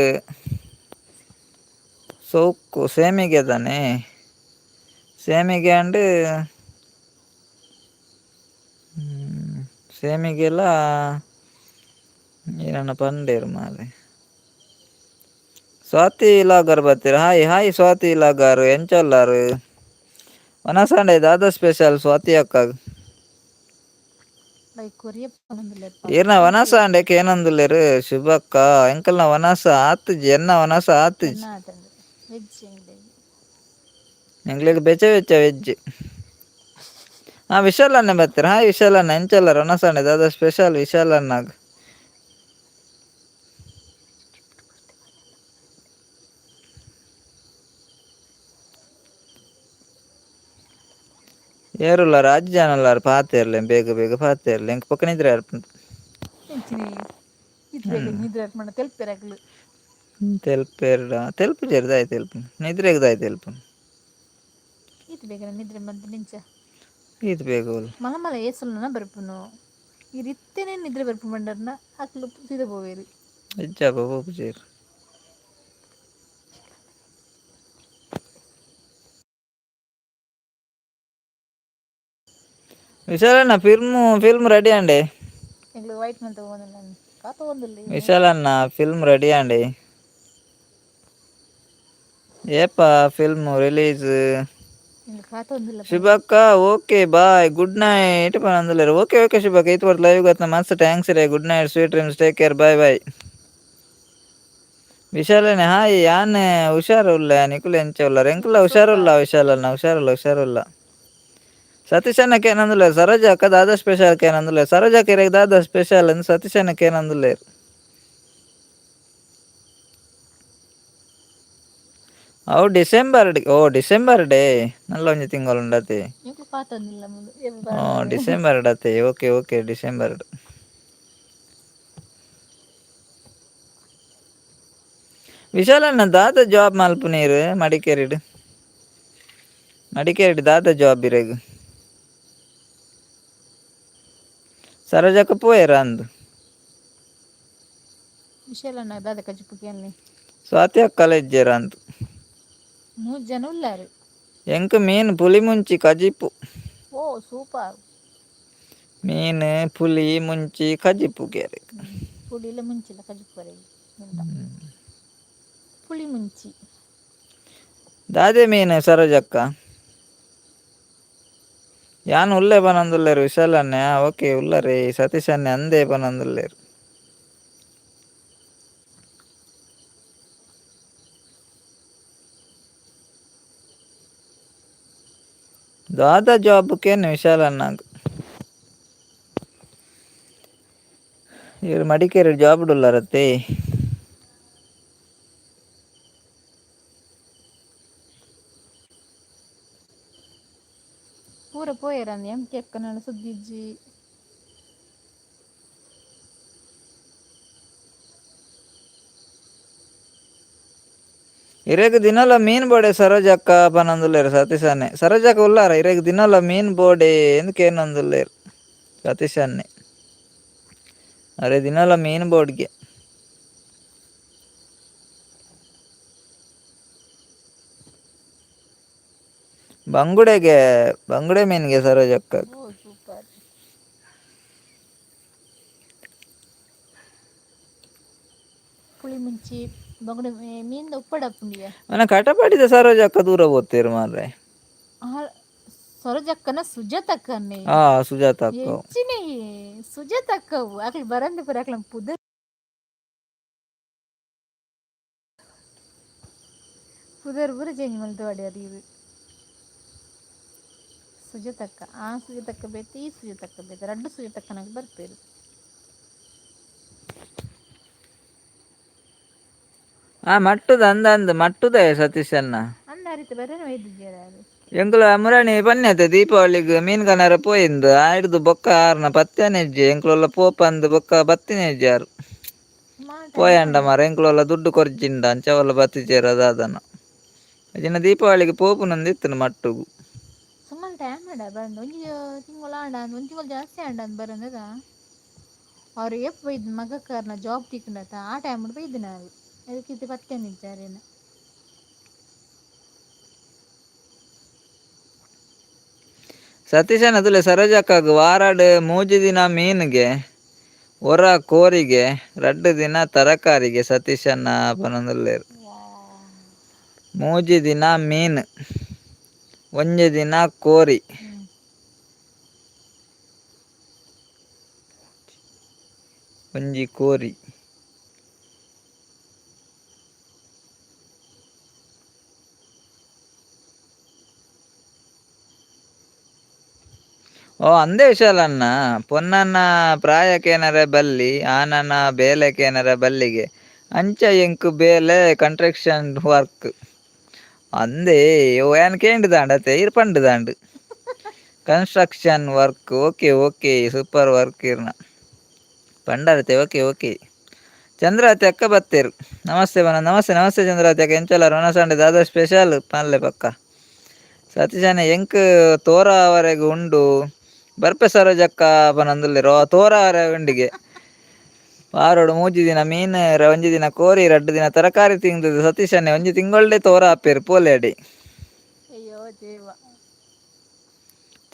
ಸೌಕು ಸೇಮಿಗೆ ತಾನೆ? ಸೇಮಿಗೆ ಆ್ಯಂಡ್ ಸೇಮಿಗೆಲ್ಲ ಏನನ್ನ ಪಂಡೇರು ಮಾರೆ. ಸ್ವಾತಿ ಲಾಗರ್ ಬತ್ತೀರ? ಹಾಯ್ ಹಾಯ್ ಸ್ವಾತಿ ಲಾಗರ್, ಎಂಚೊಲ್ಲಾರು? ವನಸಂಡೆ ದಾದ ಸ್ಪೆಷಲ್ ಸ್ವಾತಿ ಅಕ್ಕ? ಲೈಕ್ ಕೊರಿಯ ಪನೊಂದುಲ್ಲೆರ್. ಈರ್ನ ವನಸ ಅಂಡೆ ಕೇನೊಂದುಲ್ಲೆರ್ ಶುಭಕ್ಕ. ಎಂಕಲ್ನ ವನಸ ಆತುಜಿ, ಎನ್ನ ವನಸ ಆತುಜಿ. ಎನ್ನ ಆತಂಡು ವೆಜ್ ಎಂಕ್ಲೆಗ್. ಎಂಕ್ಲೆಗ್ ಬೆಚ್ಚ ಬೆಚ್ಚ ವೆಜ್. ಹಾ, ವಿಶಾಲ್ ಅಣ್ಣ ಬರ್ತೀರ? ಹಾಯ್ ವಿಶಾಲ್ ಅಣ್ಣ, ಎಂಚೊಲ್ಲಾರ್? ವನಸಂಡೆ ದಾದ ಸ್ಪೆಷಲ್ ವಿಶಾಲ್ ಅಣ್ಣಗ್? ಏರುಲ್ಲಾರ ಅಜ್ಜ ಜನಲ್ಲಾರ ಪಾತೆರ್ಲೆ, ಬೇಗ ಬೇಗ ಪಾತೆರ್ಲೆ, ಎಂಕ್ ಪೊಕ್ಕ ನಿದ್ರೆ ಆರ್ಪುಂಡು. ಎಂಚಿನಿ ಇತ್ ಬೇಗ ನಿದ್ರೆ ಮಣ್ಣ ತೆಲ್ಪೆರಾಗ್ಲು. ತೆಲ್ಪೇರ್ಡ ತೆಲ್ಪು ದಾಯ ತೆಲ್ಪು ನಿದ್ರೆಗ್ ದಾಯ ತೆಲ್ಪು. ಈತ್ ಬೇಗ ನಿದ್ರೆ ಮಂತ್ ನಿಂಚ. ಈತ್ ಬೇಗ ಉಲ್ಲ. ಮಲ ಮಲ ಏಸುಲನ ಬರ್ಪುನು ಇರ್ ಇತ್ತೆನೆ ನಿದ್ರೆ ಬರ್ಪು ಬಂಡರ್ನ ಅಕ್ಲು ಸೀದಾ ಪೋವೇರು. ಇಜ್ಜಾಪ ಪೋಪುಜೆರ್. ವಿಶಾಲಣ್ಣ film film ready ಅಂಡೆ. ಎಂಕ್ಲು ವೈಟ್ ಮಂತ್ ಒಂದಿಲ್ಲ ಕಾತ ಒಂದಿಲ್ಲ. ವಿಶಾಲಣ್ಣ ಫಿಲ್ಮ್ ರೆಡಿ ಅಂಡೆ. ಏಪ ಫಿಲ್ಮ್ ರಿಲೀಸ್? ಎಂಕ್ಲು ಕಾತ ಒಂದಿಲ್ಲ. ಶುಭಕ್ಕ okay bye good night ಪನೊಂದುಲ್ಲೆರ್. Okay okay ಶುಭಕ್ಕ, ಈತ್ ಪೊರ್ತು ಲೈವ್ ಗತ್ನ ಮಸ್ತ್ thanks ರೇ. Good night, sweet dreams, take care, bye bye. ವಿಶಾಲಣ್ಣ hi, ಯಾನ್ ಹುಷಾರು ಉಲ್ಲೆ, ನಿಕುಲು ಎಂಚ ಉಲ್ಲರ್? ಎಂಕುಲ ಹುಷಾರುಲ್ಲ ವಿಶಾಲಣ್ಣ, ಹುಷಾರುಲ್ಲ ಹುಷಾರುಲ್ಲ. ಸತೀಶಣ್ಣಕ್ಕೆ ಏನಂದುಲ್ಲೆರ್? ಸರೋಜ ಅಕ್ಕ ದಾದಾ ಸ್ಪೆಷಲ್ ಕೇನೊಂದುಲ್ಲೆರ್. ಸರೋಜಕ್ಕ ಇರೆಗ್ ದಾದಾ ಸ್ಪೆಷಲ್ ಅಂದ್ ಸತೀಶಣ್ಣಕ್ಕೆ ಏನಂದುಲ್ಲೆರ್? ಅವು ಡಿಸೆಂಬರ್, ಓ ಡಿಸೆಂಬರ್ ಡೇ ನಲ್ಲ ಒಂಜಿ ತಿಂಗಳು ಉಂಡತೆ. ಎಂಕ್ಲು ಕಾತ ಒಂದಿಲ್ಲ ಮುಲು. ಓ ಡಿಸೆಂಬರ್ ಡತೆ, okay okay December. ವಿಶಾಲಣ್ಣ ದಾದ ಜಾಬ್ ಮಲ್ಪುನೀರ್ ಮಡಿಕೇರಿಡ್? ಮಡಿಕೇರಿಡ್ ದಾದ ಜಾಬ್ ಇರೆಗ್? ಸರೋಜಕ್ಕ ಪೋಯೆರ ಅಂದ್. ವಿಶಾಲಣ್ಣ ದಾದ ಕಜಿಪು ಕೇನ್ಲೆ. ಸ್ವಾತಿ ಅಕ್ಕಲ ಇಜ್ಜೆರ್ ಅಂದ್. ಮೂರು ಜನ ಉಲ್ಲಾರು. ಎಂಕ್ ಮೀನ್ ಪುಲಿ ಮುಂಚಿ ಕಜಿಪು. ಓ ಸೂಪರ್. ಮೀನ್ ಪುಲಿ ಮುಂಚಿ ಕಜಿಪು ಕೇರೆ. ಪುಳಿಲ ಮುಂಚಿಲ ಕಜಿಪು ಬರೆಗೆ ಪುಳಿ ಮುಂಚಿ. ದಾದೆ ಮೀನ್ ಸರೋಜಕ್ಕ? ಯಾನ್ ಉಲ್ಲೆ ಪನೊಂದುಲ್ಲೆರ್ ವಿಶಾಲಣ್ಣೆ. ಓಕೆ ಉಲ್ಲರೆ ಸತೀಶ್ ಅಣ್ಣೆ ಅಂದೇ ಪನೊಂದುಲ್ಲೆರ್. ದಾದಾ ಜಾಬ್ ಕೇನ್ ವಿಶಾಲಣ್ಣಗ್? ಇವರು ಮಡಿಕೇರಿ ಜಾಬ್ ಉಲ್ಲರತ್ತೆ. ಪೂರ ಪೋಯೆರಂದ್ ಎಂ ಕೆ ಅಕ್ಕನ ಸುದ್ದಿಜ್ಜಿ. ಇರೆಗ್ ದಿನಲ ಮೀನ್ ಬೋಡೆ ಸರೋಜಕ್ಕ ಪನೊಂದುಲ್ಲೆರ್ ಸತೀಶಣ್ಣೆ. ಸರೋಜಕ್ಕ ಉಲ್ಲಾರ? ಇರೆಗ್ ದಿನಲ ಮೀನ್ ಬೋಡೆ ಎಂದು ಕೇನೊಂದುಲ್ಲೆರ್ ಸತೀಶಣ್ಣೆ. ಅರೆ ದಿನಲ ಮೀನ್ ಬೋಡ್ಗೆ. ಬಂಗುಡೆಗೆ, ಬಂಗುಡೆ ಮೀನ್ಗೆ ಸರೋಜಕ್ಕ. ಓ ಸೂಪರ್. ಪುಳಿ ಮುಂಚಿ ಬಂಗುಡೆ ಮೀನ್ ಉಪ್ಪಡಪ್ಪುಂಡಿಯ. ಮನ ಕಟಪಾಡಿದ ಸರೋಜಕ್ಕ ದೂರ ಪೋತೇರು ಮಾರ್ರೆ. ಸರೋಜಕ್ಕನ ಸುಜಾತಕ್ಕನ್ನೇ. ಹಾ ಸುಜಾತ ಅಕ್ಕ. ಎಂಚಿನ ಸುಜಾತಕ್ಕವು ಅಕ್ಲು ಬರಂದೆ ಪುರ ಅಕ್ಲ ಪುದರ್ ಪುದರ್ ಪೂರ ಚೇಂಜ್ ಮಲ್ತ್ ಪಾಡ್ಯೆರ್ ಇರ್. ಸುಜಾತಕ್ಕ ಆ ಸುಜಾತಕ್ಕ ಬೇತೆ ಈ ಸುಜಾತಕ್ಕ ಬೇತೆ, ರಡ್ಡ್ ಸುಜಾತಕ್ಕನಕ್ ಬರ್ಪೆರ್. ಆ ಮಟ್ಟುದ ಅಂದ ಅಂದ್ ಮಟ್ಟುದ ಸತೀಶಣ್ಣ. ಅಂದ ಅರಿತ ಬರೇನ ಒಯ್ದಿಜ್ಜೆರ್. ಎಂಕುಲು ಮುರಾಣಿ ಪನ್ಯತೆ ದೀಪಾವಳಿಗ್ ಮೀನ್ ಕನರ ಪೋಯಿಂದು ಆಯ್ದು ಬೊಕ್ಕ ಆರ್ನ ಪತ್ತೇನೆ ಇಜ್ಜಿ. ಎಂಕುಲೆಲ್ಲ ಪೋಪಂದು ಬೊಕ್ಕ ಬತ್ತಿನ ಇಜ್ಜಾರು. ಪೋಯಂಡ ಮಾರ ಎಂಕುಲೆಲ್ಲ ದುಡ್ಡು ಕೊರ್ಜಿಂಡ ಅಂಚವಲ್ಲ ಬತ್ತಿಜೇರ ದಾದನ. ಅಜಿನ ದೀಪಾವಳಿಗೆ ಪೋಪುನಂದು ಇತ್ತುಂಡು ಮಟ್ಟುಗು. ಸುಮಾರು ಟೈಮ್ ಆಂಡ ಬರಂದು, ಒಂಜಿ ತಿಂಗಳು ಆಂಡ, ಒಂಜಿ ತಿಂಗಳು ಜಾಸ್ತಿ ಆಂಡ ಅಂದ್ ಬರಂದದ. ಅವ್ರು ಏಪ್ ಬೈದ್ ಮಗಕ್ಕರ್ನ ಜಾಬ್ ತಿಕ್ಕಂಡತ ಆ ಟೈಮ್ ಬೈದಿನಾರು, ಅದಕ್ಕೆ ಇತ್ತೆ ಪತ್ತೇನೆ ಇಜ್ಜಾರೇನ. ಸತೀಶನ ತುಲೆ ಸರೋಜಕ್ಕಾಗ ವಾರಡ್ ಮೂಜಿ ದಿನ ಮೀನ್ಗೆ, ಒರ ಕೋರಿಗೆ, ರಡ್ಡ್ ದಿನ ತರಕಾರಿಗೆ ಸತೀಶಣ್ಣ ಪನೊಂದುಲ್ಲೆರ್. ಮೂಜಿ ದಿನ ಮೀನ್, ಒಂಜಿ ದಿನ ಕೋರಿ. ಒಂಜಿ ಕೋರಿ. ಓ ಅಂದೇ ವಿಶಾಲಣ್ಣ, ಪೊನ್ನನ ಪ್ರಾಯಕ್ಕೇನರೆ ಬಲ್ಲಿ, ಆನನ ಬೇಲೆಕೇನರೆ ಬಲ್ಲಿಗೆ, ಅಂಚ ಎಂಕ್ ಬೇಲೆ ಕಂಟ್ರಕ್ಷನ್ ವರ್ಕ್ ಅಂದೇ. ಓ ಯಾನ್ ಕೇಂಡ್ದಾಂಡ್ ಅತ್ತೆ, ಇರ್ ಪಂಡ್ದಾಂಡ್. Construction work, okay okay, super work ಇರ್ನ ಪಂಡರತೆ. Okay okay. Chandravati ಅಕ್ಕ ಬತ್ತೇರು. ನಮಸ್ತೆ ಬನ. ನಮಸ್ತೆ ನಮಸ್ತೆ ಚಂದ್ರಾವತಿ ಅಕ್ಕ. ಎಂಚಲ ರೋಣಸಂಡೆ ದಾದಾ ಸ್ಪೆಷಲ್ ಪನ್ಲೆ ಪಕ್ಕ. ಸತೀಶನ ಎಂಕ್ ತೋರಾವರೆಗೆ ಉಂಡು ಬರ್ಪೆ ಸರೋಜಕ್ಕ ಪನಂದುಲ್ಲೆರ್. ತೋರಾವರೆ ಉಂಡಿಗೆ ವಾರೋಡು 3 ದಿನ ಮೀನು, 1 ದಿನ ಕೋರಿ, 2 ದಿನ ತರಕಾರಿ ತಿಂದದ್ದು ಸತೀಶನ್ನೇ. ಒಂಜಿ ತಿಂಗೊಳ್ಡೆ ತೋರ ಆಪೇರು ಪೋಲೆಡಿ. ಅಯ್ಯೋ ದೇವ.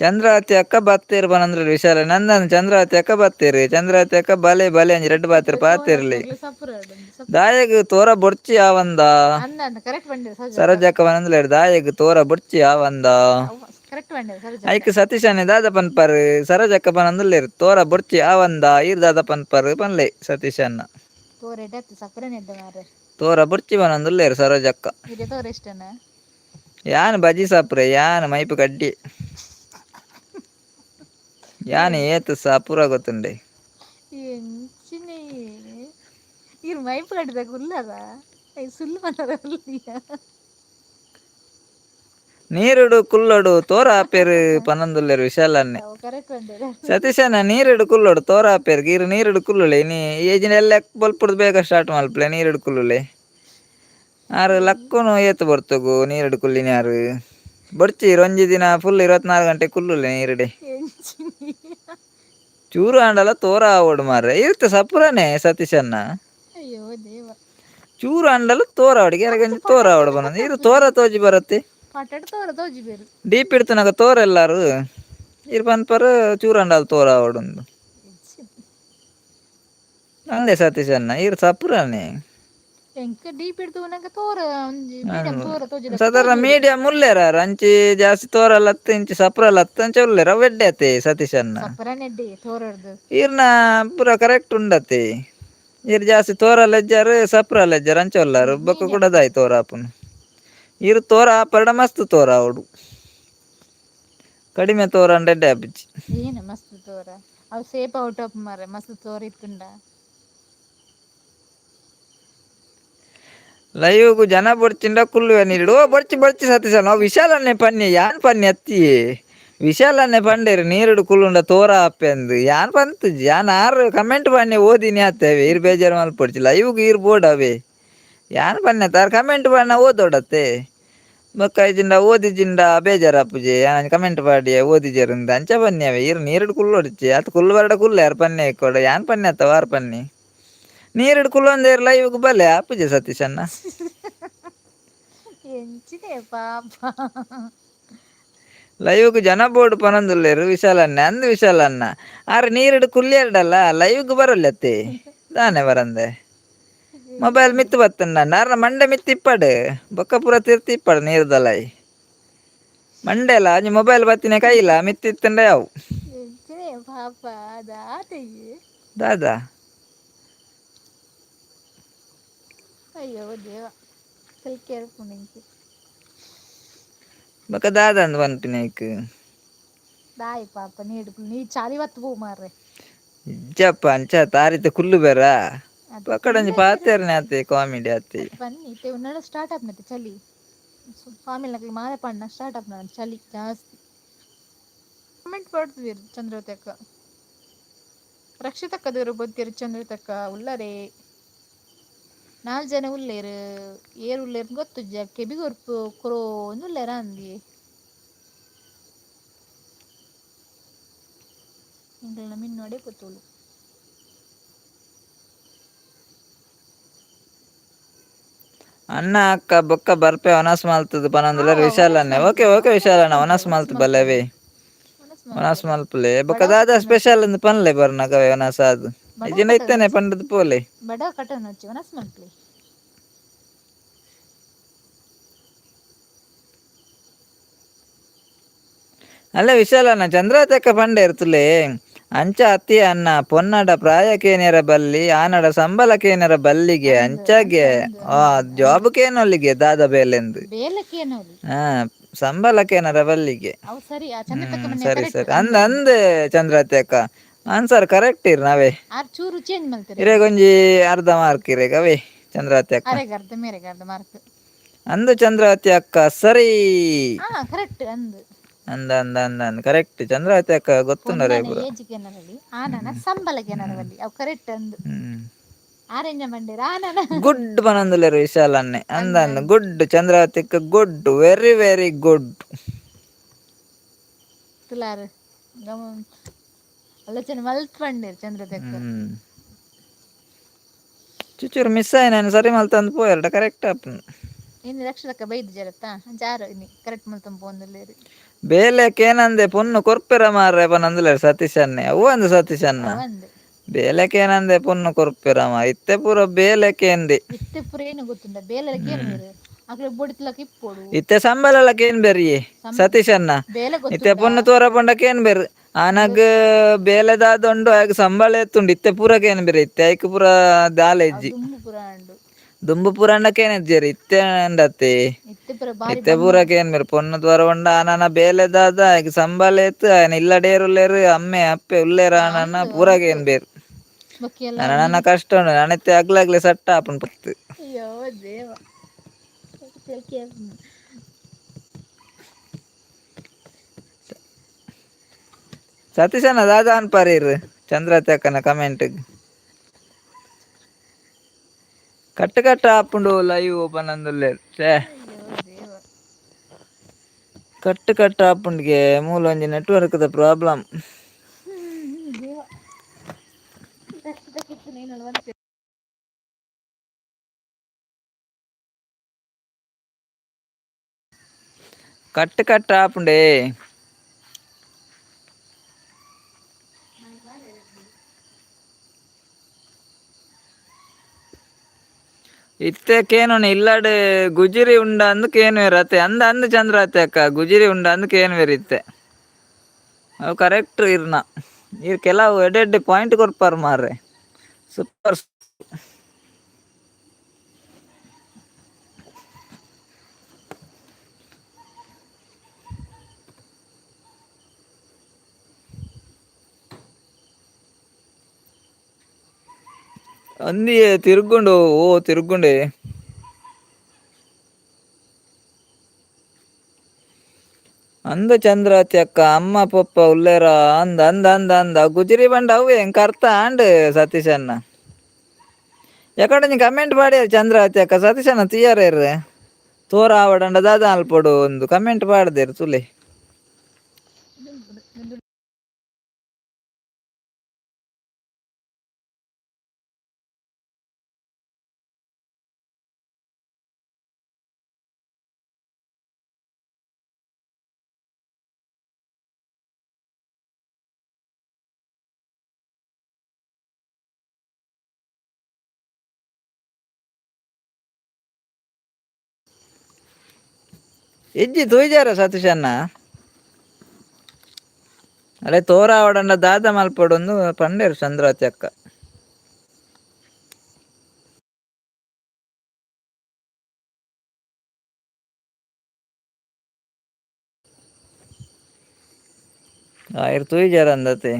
ಚಂದ್ರಾವತಿ ಅಕ್ಕ ಬತ್ತೇರು ಪನಂದ್ರೆ ವಿಶಾಲ ನಂದನ್. ಚಂದ್ರಾವತಿ ಅಕ್ಕ ಬತ್ತೇರು. ಚಂದ್ರಾವತಿ ಅಕ್ಕ ಬಲೆ ಬಲೆ ಅಂಜಿ ರೆಡ್ ಬಾತೇರು ಪಾತೇರ್ಲಿ. ದಾಯಗ್ ತೋರ ಬೊರ್ಚಿ ಆವಂದ. ಅಂದ ಅಂದ, ಕರೆಕ್ಟ್ ಬಂದಿದೆ ಸರೋಜ. ಸರೋಜಕ್ಕ ಪನಂದ್ಲೇರು ದಾಯಗ್ ತೋರ ಬೊರ್ಚಿ ಆವಂದ. ಕರೆಕ್ಟ್ ಬಂದಿದೆ ಸರೋಜ. ಐಕ್ ಸತೀಶನೇ ದಾದ ಪನ್ಪರ್? ಸರೋಜಕ್ಕ ಪನಂದುಲ್ಲೇರು ತೋರ ಬೊರ್ಚಿ ಆವಂದ, ಈರ್ ದಾದ ಪನ್ಪರ್ ಪನ್ಲೆ ಸತೀಶನ್ನ. ತೋರ ಎಡ್ಡೆ ಸಕ್ಕರೆ ಎಡ್ಡೆ ಮಾರ್ರೆ. ತೋರ ಬೊರ್ಚಿ ಪನಂದುಲ್ಲೇರು ಸರೋಜಕ್ಕ. ಇದೆ ತೋರ ಇಷ್ಟನಾ? ಯಾನ್ ಬಜಿ ಸಾಪ್ರೆ, ಯಾನ್ ಮೈಪು ಕಡ್ಡಿ, ಯಾನ್ ಏತ್ ಸಾಪುರ ಗೊತ್ತುಂಡೆ. ಎಂಚಿನೇ ಇರ್ ಮೈಪು ಕಟ್ಟಿದಾಗ ಉಲ್ಲದ ಸುಳ್ಳು ಬಂದದ ಉಲ್ಲಿಯ. ನೀರುಡು ಕುಲ್ಲೊಡು ತೋರ ಆಪೇರು ಪನಂದುಲ್ಲೇರು ವಿಶಾಲನ್ನೇ. ಕರೆಕ್ಟ್ ಬಂದಿದೆ. ಸತೀಶನ ನೀರುಡು ಕುಲ್ಲೊಡು ತೋರ ಆಪೇರು ಗೀರು. ನೀರುಡು ಕುಲ್ಲುಲೆ ನೀ ಏಜಿನ ಎಲ್ಲ ಬೊಲ್ಪುಡ್ದು ಬೇಗ ಸ್ಟಾರ್ಟ್ ಮಲ್ಪಲೆ. ನೀರುಡು ಕುಲ್ಲುಲೆ ಆರು ಲಕ್ಕುನು ಏತ್ ಬರ್ತಗು. ನೀರುಡು ಕುಲ್ಲಿನ ಯಾರು ಬೊರ್ಚಿ. ಒಂಜಿ ದಿನ ಫುಲ್ 24 ಗಂಟೆ ಕುಲ್ಲುಲೆ ನೀರುಡೆ. ಎಂಚಿನಿ. ಚೂರು ಆಂಡಲ ತೋರ ಆವೊಡು ಮಾರ್ರೆ. ಇರುತ್ತೆ ಸಪುರನೇ ಸತೀಶನ್ನ. ಅಯ್ಯೋ ದೇವ. ಚೂರು ಆಂಡಲ ತೋರ ಆವಡಿಗೆ ಯಾರಿಗೊಂಜಿ ತೋರ ಆವಡು ಬನ್ನದು. ಇರು ತೋರ ತೋಜಿ ಬರತ್ತೆ. ಪಟಾಟ ತೋರ ತೋಜಿ ಬೇರು. ಡೀಪ್ ಇಡ್ತನಾಗ ತೋರ ಎಲ್ಲಾರು ಇರ್ ಪನ್ಪರ್ ಚೂರು ಅಂಡಲ್ ತೋರ ಆವಡುಂದು. ಅಂದೆ ಸತೀಶನ್ನ ಇರ್ ಸಪುರನೇ. ಎಂಕ್ ಡೀಪ್ ಹಿಡ್ದು ನಂಗೆ ತೋರ ಒಂಜಿ ಮೀಡಿಯಂ ತೋರ ತೋಜಿದ. ಸಾಧಾರಣ ಮೀಡಿಯಂ ಉಲ್ಲೇರ. ಅಂಚಿ ಜಾಸ್ತಿ ತೋರಲ್ಲ ಇಂಚಿ ಸಪುರಲ್ಲ ಅಂಚ ಉಲ್ಲೇರ. ಅವ್ ಎಡ್ಡೆ ಆತೆ ಸತೀಶನ್ನ. ಸಪ್ಪರನೆ ಎಡ್ಡೆ ತೋರಡ್ದು. ಈರ್ನ ಪೂರ ಕರೆಕ್ಟ್ ಉಂಡತೆ. ಈರ್ ಜಾಸ್ತಿ ತೋರಲ್ಲ ಇಜ್ಜಾರು, ಸಪ್ರಲ್ಲ ಇಜ್ಜಾರು, ಅಂಚ ಉಲ್ಲಾರು. ಬೊಕ್ಕ ಕೂಡ ದಾಯಿ ತೋರ ಆಪುನು. ಈರ್ ತೋರ ಆಪರಡ ಮಸ್ತ್ ತೋರ ಆವಡು. ಕಡಿಮೆ ತೋರ ಅಂಡ ಎಡ್ಡೆ ಆಪುಜಿ. ಏನು ಮಸ್ತ್ ತೋರ ಅವು safe out of ಮಾರ್ರೆ ಮಸ್ತ್ ತೋರ ಇತ್ತುಂಡ. ಲೈವ್ಗು ಜನ ಬೊಡ್ಚಿಂಡ ಕುಲ್ಲುವೆ ನೀರು. ಓ ಬೊಡ್ಚಿ ಬೊಡ್ಚಿ ಸತೀಶ. ನಾವು ವಿಶಾಲನ್ನೇ ಪನ್ನಿ, ಯಾನ್ ಪನ್ನಿ ಅತ್ತಿಯೇ. ವಿಶಾಲನ್ನೇ ಪಂಡೇರು ನೀರುಡು ಕುಲ್ಲುಂಡ ತೋರ ಆಪೆಂದು. ಯಾನ್ ಪಂತುಜಿ, ಯಾನ್ ಆರು ಕಮೆಂಟ್ ಪನ್ನಿ ಓದಿನಿ ಆತೇವೆ. ಈರ್ ಬೇಜಾರು ಮಲ್ಪೊಡ್ಚಿ. ಲೈವ್ಗು ಈರ್ ಬೋಡವೆ. ಯಾನ್ ಪನ್ನೆ ತಾರ್ ಕಮೆಂಟ್ ಪಣ್ಣ ಓದೋಡತ್ತೆ. ಬೊಕ್ಕ ಇಜಿಂಡ ಓದಿಜಿಂಡ ಬೇಜಾರಾಪುಜಿ. ಯಾನ್ ಕಮೆಂಟ್ ಪಾಡಿಯೆ ಓದಿಜೆರುಂದು ಅಂಚ ಪನ್ಯವೆ. ಈರ್ ನೀರುಡು ಕುಲ್ಲೊಡ್ಚಿ ಅತ್ ಕುಲ್ಲು ಬರಡ ಕುಲ್ಲೆ ಯಾರ್ ಪನ್ನೆ ಕೊಡ. ಯಾನ್ ಪನ್ನೆ ಅತ್ತ ವಾರ್ ಪನ್ನಿ. ನೀರುಡು ಕುಲ್ಲೊಂದೇರ್ ಲೈವ್ಗ್ ಬಲೆ ಆಪುಜೆ ಸತೀಶಣ್ಣ. ಎಂಚಿನೇ ಪಾಪ. ಲೈವ್ಗ್ ಜನ ಬೋರ್ಡ್ ಪನೊಂದುಲ್ಲೆರ್ ವಿಶಾಲಣ್ಣ ಅಂದ್. ವಿಶಾಲಣ್ಣ ಆರ್ ನೀರುಡು ಕುಲ್ಯರ್ಡಲ್ಲ ಲೈವ್ಗ್ ಬರೊಲ್ಯತ್ತೆ ದಾನೆ ಬರಂದೆ. ಮೊಬೈಲ್ ಮಿತ್ತು ಬತ್ತಂಡ ಆರ್ನ ಮಂಡೆ ಮಿತ್ತು ಇಪ್ಪಡು. ಬೊಕ್ಕ ಪೂರ ತಿರ್ತಿ ಇಪ್ಪಡು ನೀರ್ದಲೈ. ಮಂಡೆಲ ಒಂಜಿ ಮೊಬೈಲ್ ಬತ್ತಿನ ಕೈಲ ಮಿತ್ತು ಇತ್ತಂಡ ಯಾವು. ಎಂಚಿನೇ ಪಾಪ ದಾತೆಯೇ. ದಾದಾ. ಅಯ್ಯೋ ದೇವ, ಕಲ್ಕೆ ಎಂಚಿ. ಬೊಕ್ಕ ದಾದ ಅಂದ್ ಪನ್ಪಿನ ಐಕ್. ದಾಯಿ ಪಾಪ ನೀಡು ನೀ ಚಾಲಿ ಬತ್ತು ಪೂ ಮಾರ್ರೆ. ಇಜ್ಜಪ್ಪ, ಅಂಚ ತಾರಿತ ಕುಲ್ಲು ಬೇರ. ಪಕ್ಕಡೊಂಜಿ ಪಾತೆರ್ನೆ ಆತೆ, ಕಾಮಿಡಿ ಆತೆ. ಬನ್ನಿ ಇತ್ತೆ ಉನ್ನಡ ಸ್ಟಾರ್ಟ್ ಆಪ್ನತೆ ಚಲಿ. ಸ್ವಾಮಿ ನಕಲಿ ಮಾಲೆ ಪಣ್ಣ ಸ್ಟಾರ್ಟ್ ಆಪ್ನ ಚಲಿ ಜಾಸ್ತಿ. ಕಮೆಂಟ್ ಪಡ್ತೀವಿ ಚಂದ್ರತಕ್ಕ ರಕ್ಷಿತಕ್ಕ ದೂರ ಬೊತ್ತಿರು. ಚಂದ್ರತಕ್ಕ ಉಲ್ಲರೆ. ನಾಲ್ ಜನ ಉಲ್ಲೇರು. ಏರ್ ಉಲ್ಲೇರು ಗೊತ್ತುಜ್ಜ. ಕೆಬಿಗೊರ್ಪು ಕೊರೋಂದು ಉಲ್ಲೇರ ಅಂದಿ. ಎಂಕಲ್ನ ಮಿನ್ನೋಡೆ ಪೊತ್ತೋಲು. ಅಣ್ಣ ಅಕ್ಕ ಬೊಕ್ಕ ಬರ್ಪೆ ಒನಸ್ ಮಲ್ತದ ಪನೊಂದುಲ್ಲೆರ್ ವಿಶಾಲನ್ನೇ. ಓಕೆ ಓಕೆ ವಿಶಾಲಣ್ಣ, ಒನಸ್ ಮಲ್ತ್ ಬಲ್ಲೆವೆ. ಒನಸ್ ಮಲ್ಪುಲೆ. ಬೊಕ್ಕ ದಾದಾ ಸ್ಪೆಷಲ್ ಅಂದ್ ಪನ್ಲೆ ಬರ್ನಗವೆ ಒನಸ್ ಆದ್. ಇಜ್ಜಿಂಡ ಇತ್ತನೆ ಪಂಡದ್ ಪೋಲೆ. ಬಡ ಕಟನ್ ಹಚ್ಚಿ ಒನಸ್ ಮಲ್ಪಲೆ. ಅಲ್ಲ ವಿಶಾಲಣ್ಣ, ಚಂದ್ರಾತಕ್ಕ ಪಂಡೇರ್ತುಲೆ ಅಂಚ ಅತ್ತಿ ಅನ್ನ ಪೊನ್ನಡ ಪ್ರಾಯಕ್ಕೇನೆರ ಬಲ್ಲಿ, ಆನಡ ಸಂಬಳಕ್ಕೇನರ ಬಲ್ಲಿಗೆ ಅಂಚಾಗೆ ಆ ಜಾಬ್ ಕೇನೊಲ್ಲಿಗೆ ದಾದ ಬೇಲೆಂದು. ಬೇಲಕ್ಕೇನೋಲಿ. ಹಾ, ಸಂಬಳಕ್ಕೇನರ ಬಲ್ಲಿಗೆ. ಅವು ಸರಿ ಆ ಚಂದ್ರತಕ್ಕ ಮನೆ. ಸರಿ ಸರಿ ಅಂದ್ ಅಂದ್ ಚಂದ್ರಾತಿ ಅಕ್ಕ ಆನ್ಸರ್ ಕರೆಕ್ಟ್ ಇರ್ ನಾವೇ. ಆರ್ ಚೂರು ಚೇಂಜ್ ಮಲ್ತಾರೆ. ಇರೆಗೊಂಜಿ ಅರ್ಧ ಮಾರ್ಕ್ ಇರೆಗ್ ಅವೇ ಚಂದ್ರಾತಿ ಅಕ್ಕ. ಅರೆಗೆ ಅರ್ಧ, ಮೇರೆಗೆ ಅರ್ಧ ಮಾರ್ಕ್. ಅಂದು ಚಂದ್ರಾವತಿ ಅಕ್ಕ ಸರಿ. ಹಾ, ಕರೆಕ್ಟ್ ಅಂದು. ಅಂದ ಅಂದ ಅಂದ ಅಂದ ಕರೆಕ್ಟ್ ಚಂದ್ರಾವತಿ ಅಕ್ಕ ಗೊತ್ತುಂಡರೆ ಪೊನ್ನನ ಪೂರ. ಏಜ್ ಕೆನರಲಿ ಆನನ ಸಂಬಳ ಕೆನರವಲ್ಲಿ ಅವು ಕರೆಕ್ಟ್ ಅಂದು. ಆರೆಂಜ ಮಂಡೇರ ಆನನ. ಗುಡ್ ಪನೊಂದುಲ್ಲೆರ್ ವಿಶಾಲ್ ಅಣ್ಣೆ. ಅಂದ ಅಂದ ಗುಡ್ ಚಂದ್ರಾವತಿ ಅಕ್ಕ good, very very good. ತುಲಾರ್ ಗಮ ಆಲೋಚನೆ ಮಲ್ತ್ ಪಂಡೇರ್ ಚಂದ್ರದಕ್ಕ. ಚುಚೂರು ಮಿಸ್ ಆಯ್ನ ಸರಿ ಮಲ್ತಂದು ಪೋಯೆರ್ಡ ಕರೆಕ್ಟ್ ಆಪುಂಡು. ಇನ್ನು ರಕ್ಷದಕ್ಕ ಬೈದು ಜರತ್ತಾ ಅಂಚ ಆರು ಇನಿ ಕರೆಕ್ಟ್ ಮಲ್ತಂದು ಪೋಂದುಲ್ಲೇರು. ಬೇಲೆಕೇನಂದೆ ಪೊನ್ನು ಕೊರ್ಪೆರ ಮಾರ್ರೆ ಪನೊಂದುಲ್ಲೆರ್ ಸತೀಶ್ ಅಣ್ಣೆ. ಅವು ಅಂದ್ ಸತೀಶ್ ಅಣ್ಣ. ಅಂದ್. ಬೇಲೆಕೇನಂದೆ ಪೊನ್ನು ಕೊರ್ಪೆರ ಇತ್ತೆ ಪೂರ ಬೇಲೆಕೇಂದೆ. ಇತ್ತೆ ಪೂರ ಏನು ಗೊತ್ತುಂಡ ಬೇಲೆ ಕೇನುವೆರ್ ಅಕ್ಲೆ ಬೊಡಿತ್ಲಕ ಇಪ್ಪೊಡು. ಇತ್ತೆ ಸಂಬಳಲ ಕೇನ್ ಬೆರಿಯೆ ಸತೀಶ್ ಅಣ್ಣ. ಬೇಲೆ ಇತ್ತೆ ಗೊತ್ತುಂಡ ಪೊನ್ನು ತೋರ ಪಂಡ ಕೇನ್ ಬೆರ್ ಆನಗ್ ಬೇಲೆದಾದುಂಡು ಆಗ್ ಸಂಬಳ ಎತ್ತುಂಡು. ಇತ್ತೆ ಪೂರ ಕೇನ್ ಬೆರ್ ಇತ್ತೆ ಐಕ್ ಪೂರ ದಾಲ ಇಜ್ಜಿ. ದುಂಬು ಪೂರ ಉಂಡು. ದುಂಬು ಪೂರ ಅಂಡ ಕೇನಜ್ಜೆರ್ ಇತ್ತೆ ಅಂಡತ್ತೆ. ಇತ್ತೆ ಪೂರ ಬಾರಿ. ಇತ್ತೆ ಪೂರ ಕೇನ್ ಬೆರ್ ಪೊನ್ನು ತೋರ ಪಂಡ ಆನನ ಬೇಲೆದಾದ ಆಯ್ಕ್ ಸಂಬಳ ಎತ್ತು ಆಯನ ಇಲ್ಲಡೇರ್ ಉಲ್ಲೆರ್ ಅಮ್ಮೆ ಅಪ್ಪೆ ಉಲ್ಲೆರ್ ಆನನ ಪೂರ ಕೇನ್ ಬೇರ್. ಬೊಕ್ಕ ಎಲ್ಲ ನನ್ನ ಕಷ್ಟ ಉಂಡು ನಾನಿತ್ತೆ ಅಗ್ಲಗ್ಲೆ ಸಟ್ಟ ಆಪುಂಡು ಪತ್ತು. ಅಯ್ಯೋ ದೇವ ತೆಲ್ಕೆ ಆಪುಂಡು. ಸತೀಶನ ದಾದ ಅನ್ಪಾರೀರ್ ಚಂದ್ರತೆ ಅಕ್ಕನ ಕಮೆಂಟ್. ಕಟ್ಟು ಕಟ್ಟ ಆಪುಂಡು ಲೈವ್ ಓಪನ್ ಅಂದುಲ್ಲೆರ್ ಛೇ. ಅಯ್ಯೋ ದೇವ. ಕಟ್ಟು ಕಟ್ಟ ಆಪುಂಡ್ಗೆ ಮೂಲ ಒಂಜಿ ನೆಟ್ವರ್ಕ್ ದ ಪ್ರಾಬ್ಲಮ್. ದೇವ ರಕ್ಷದಕ್ಕಿತ್ತು ನೀನು ಬಂತೆ. ಕಟ್ಟು ಕಟ್ಟ ಆಪುಂಡೇ. ಇತ್ತೆ ಕೇನುನ ಇಲ್ಲಡ್ ಗುಜಿರಿ ಉಂಡ ಅಂದ್ ಕೇನುವೆರ್ ಅತ್ತೆ. ಅಂದ ಅಂದ್ ಚಂದ್ರಾತೆ ಅಕ್ಕ ಗುಜಿರಿ ಉಂಡ ಅಂದ್ ಕೇನುವೆರ್ ಇತ್ತೆ. ಅವು ಕರೆಕ್ಟ್ ಇರ್ನ ಇರ್ ಕೆಲವು ಎಡ್ಡೆ ಎಡ್ಡೆ ಪಾಯಿಂಟ್ ಕೊರ್ಪಾರ್ ಮಾರ್ರೆ. ಸೂಪರ್. ಅಂದಿಯೇ ತಿರುಗುಂಡು ಓ ತಿರುಗುಂಡೆ. ಅಂದ ಚಂದ್ರಾತಿ ಅಕ್ಕ ಅಮ್ಮ ಪೊಪ್ಪ ಉಲ್ಲೇರ ಅಂದ ಅಂದ ಅಂದ ಅಂದ ಗುಜಿರಿ ಬಂಡ ಅವು ಎಂಕ್ ಅರ್ಥ ಆಂಡ್ ಸತೀಶ್ ಅಣ್ಣ. ಯಾಕಂದ್ರೆ ಕಮೆಂಟ್ ಪಾಡ್ಯಾರ ಚಂದ್ರಾವತಿ ಅಕ್ಕ ಸತೀಶ್ ಅಣ್ಣ ತೂಯರೇರ್ ತೋರ ಆವಡಂಡ ದಾದ ಅಲ್ಪೊಡು ಒಂದು ಕಮೆಂಟ್ ಪಾಡ್ದೇರ್ ತುಲೆ. ಇಜ್ಜಿ ತೂಯ್ಜಾರ ಸತೀಶ್ ಅಣ್ಣ. ಅರೆ ತೋರ ಆವಡಂಡ ದಾದ ಮಲ್ಪೊಡು ಒಂದು ಪಂಡೇರು ಚಂದ್ರಾವತಿ ಅಕ್ಕ. ಆಯ್ರ್ ತೂಯ್ಜಾರ ಅಂದತೆ.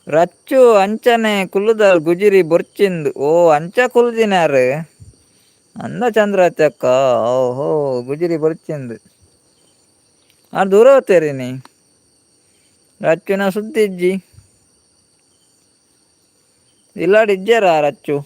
ರಚ್ಚು ಅಂಚನೆ ಕುಲ್ಲುದಲ್ ಗುಜಿರಿ ಬೊರ್ಚಿಂದು. ಓ ಅಂಚ ಕುಲ್ದಿನಾರು ಅಂದ ಚಂದ್ರಾವತಿ ಅಕ್ಕ. ಓಹೋ ಗುಜಿರಿ ಬೊರ್ಚಿಂದು ಆರ್ ದೂರ ಹೋಗ್ತೇರಿ ನೀ ರಚ್ಚುನ ಸುದ್ದಿ ಇಜ್ಜಿ ಇಲ್ಲಾಡ್ ಇಜ್ಜಾರ ರಚ್ಚು.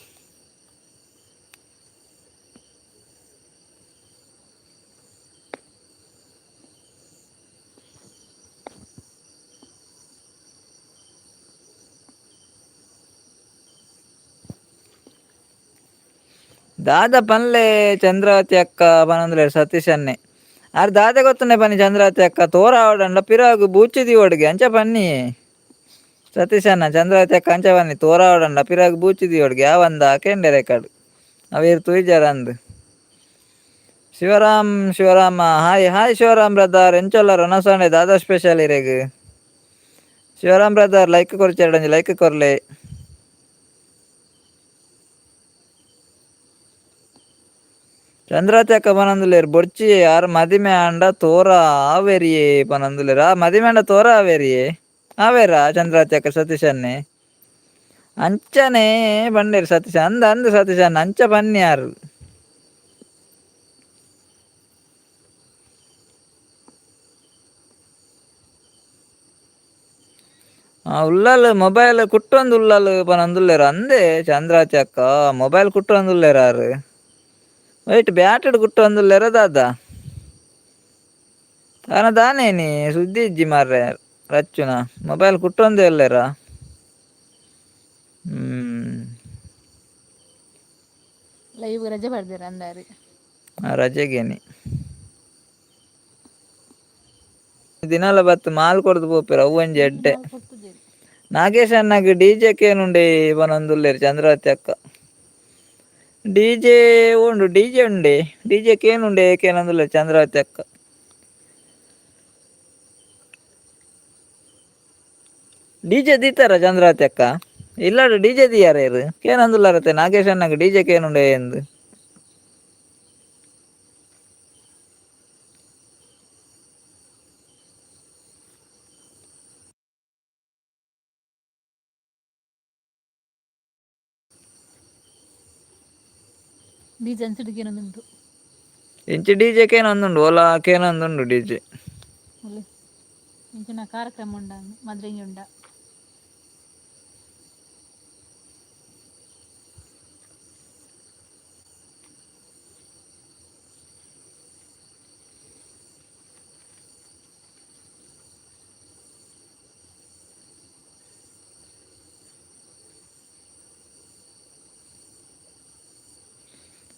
ದಾದ ಪನ್ಲೆ ಚಂದ್ರಾವತಿ ಅಕ್ಕ ಪನೊಂದುಲ್ಲೆರ್ ಸತೀಶ್ ಅಣ್ಣೆ. ಆರ್ ದಾದ ಗೊತ್ತುಂಡೆ ಪನ್ನಿ ಚಂದ್ರಾವತಿ ಅಕ್ಕ ತೋರ ಆವಡಂಡ ಪಿರಾಗ್ ಬೂಚಿ ದೀವೊಡುಗೆ ಅಂಚ ಪನ್ನಿ ಸತೀಶ್ ಅಣ್ಣ. ಚಂದ್ರಾವತಿ ಅಕ್ಕ ಅಂಚ ಪನ್ನಿ ತೋರ ಆವಡಂಡ ಪಿರಾಗ್ ಬೂಚಿ ದೀವೊಡುಗೆ ಯಾವಂದ ಕೇಂಡೆರ್ ರೆಕಾರ್ಡ್ ಅವೇರ್ ತೂಯ್ಜಾರ ಅಂದ್. Shivaram Shivarama hi hi Shivaram brother ಎಂಚೊಲ್ಲರ್ ಒನಸಾಂಡೆ ದಾದಾ ಸ್ಪೆಷಲ್ ಇರೆಗ್. ಶಿವರಾಮ್ ಬ್ರದರ್ ಲೈಕ್ ಕೊರ್ಚೆರಡ ಒಂಜಿ ಲೈಕ್ ಕೊರ್ಲೆ. ಚಂದ್ರಾವತಿ ಅಕ್ಕ ಪನೊಂದುಲ್ಲೆರ್ ಬೊರ್ಚಿ ಆರ್ ಮದಿಮೆ ಆಂಡ ತೋರ ಆವೆರಿಯೇ ಪನೊಂದುಲ್ಲೆರ್. ಆ ಮದಿಮೆ ಆಂಡ ತೋರ ಆವೆರಿಯೇ ಆವೇರಾ ಚಂದ್ರಾವತಿ ಅಕ್ಕ ಸತೀಶ್ ಅಣ್ಣೆ. ಅಂಚನೆ ಪಂಡೇರ್ ಸತೀಶ್ ಅಂದ ಅಂದ್ ಸತೀಶ್ ಅಣ್ಣ ಅಂಚ ಪನ್ನಿ ಆರ್. ಉಳ್ಳಾಲ್ ಮೊಬೈಲ್ ಕುಟ್ಟೊಂದು ಉಳ್ಳಾಲ್ ಪನೊಂದುಲ್ಲೆರ್ ಅಂದೆ ಚಂದ್ರಾವತಿ ಅಕ್ಕ ಮೊಬೈಲ್ ಕುಟ್ಟೊಂದುಲ್ಲೆರ್ ಆರ್. ವೈಟ್ ಬ್ಯಾಟೆಡ್ ಕುಟ್ಟೊಂದುಲ್ಲೆರ ದಾದ ಆನ ದಾನೇನಿ ಸುದ್ದಿ ಇಜ್ಜಿ ಮಾರ್ರೆ ರಚ್ಚುನ ಮೊಬೈಲ್ ಕುಟ್ಟೊಂದೇ ಉಲ್ಲೆರಾ. ಲೈವ್ ರಜೆ ಪಡ್ದಿರ ಅಂದಾರಿ. ರಜೆಗೇನಿ ದಿನಾಲ ಬತ್ತು ಮಾಲ್ ಕೊರ್ದು ಪೋಪೆರ್ ಅವು ಒಂಜಿ ಎಡ್ಡೆ. ನಾಗೇಶ್ ಅಣ್ಣಗ್ ಡಿಜೆ ಕೇನುಂಡೆ ಪನೊಂದುಲ್ಲೆರ್ ಚಂದ್ರಾವತಿ ಅಕ್ಕ. ಡಿಜೆ ಉಂಡು ಡಿಜೆ ಉಂಡೆ ಡಿಜೆ ಕೇನುಂಡೆ ಕೇನೊಂದುಲ್ಲೆರ್ ಚಂದ್ರಾವತಿ ಅಕ್ಕ. ಡಿಜೆ ದೀತಾರ ಚಂದ್ರಾವತಿ ಅಕ್ಕ? ಇಲ್ಲಾಡು ಡಿಜೆ ದಿಯಾರ ಇರು ಕೇನೊಂದುಲ್ಲಾರತ್ತೆ ನಾಗೇಶ್ ಅಣ್ಣಗ್ ಡಿಜೆ ಕೇನುಂಡೆ ಎಂದು. ಡಿಜೆ ಅನ್ಸಿಡಿಗೆ ಉಂಟು. ಇಂಚಿ ಡಿಜೆ ಕೇನೊಂದುಂಡು ಓಲಾ ಕೇನೊಂದುಂಡು ಡಿಜೆ. ಇಂಚಿನ ಕಾರ್ಯಕ್ರಮ ಉಂಡ ಮದ್ರಿಂಗಿ ಉಂಡ.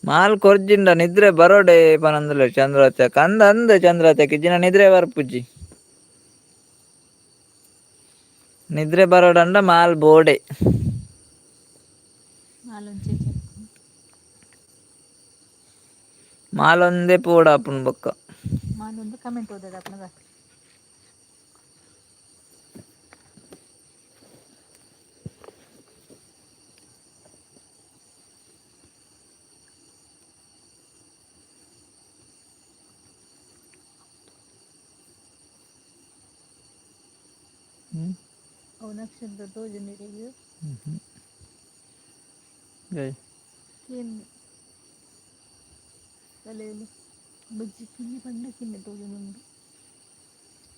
ಮಾಲ್ ಕೊರ್ಜಿಂಡ ನಿದ್ರೆ ಬರೋಡೆ ಪನೊಂದುಲ್ಲೆರ್ ಚಂದ್ರಾವತಿ ಅಕ್ಕ. ಅಂದ ಅಂದ ಚಂದ್ರಾವತಿ ಅಕ್ಕ ಇಜ್ಜಿಂಡ ನಿದ್ರೆ ಬರ್ಪುಜಿ. ನಿದ್ರೆ ಬರೋಡಂಡ ಮಾಲ್ ಬೋಡೆ. ಮಾಲೊಂದೇ ಪೋಡಾಪುಂಡು ಬೊಕ್ಕ. ಮಾಲೊಂದು ಕಮೆಂಟ್ ಓದೋದು. ಅವು ನಕ್ಷತ್ರ ತೋಜುಂಡು. ತಲೆಯಲ್ಲಿ ಬಜ್ಜಿ ಕಿನ್ನಿ ಪಂಡ ಕಿನ್ನಿ ತೋಜೊಂದುಂಡು.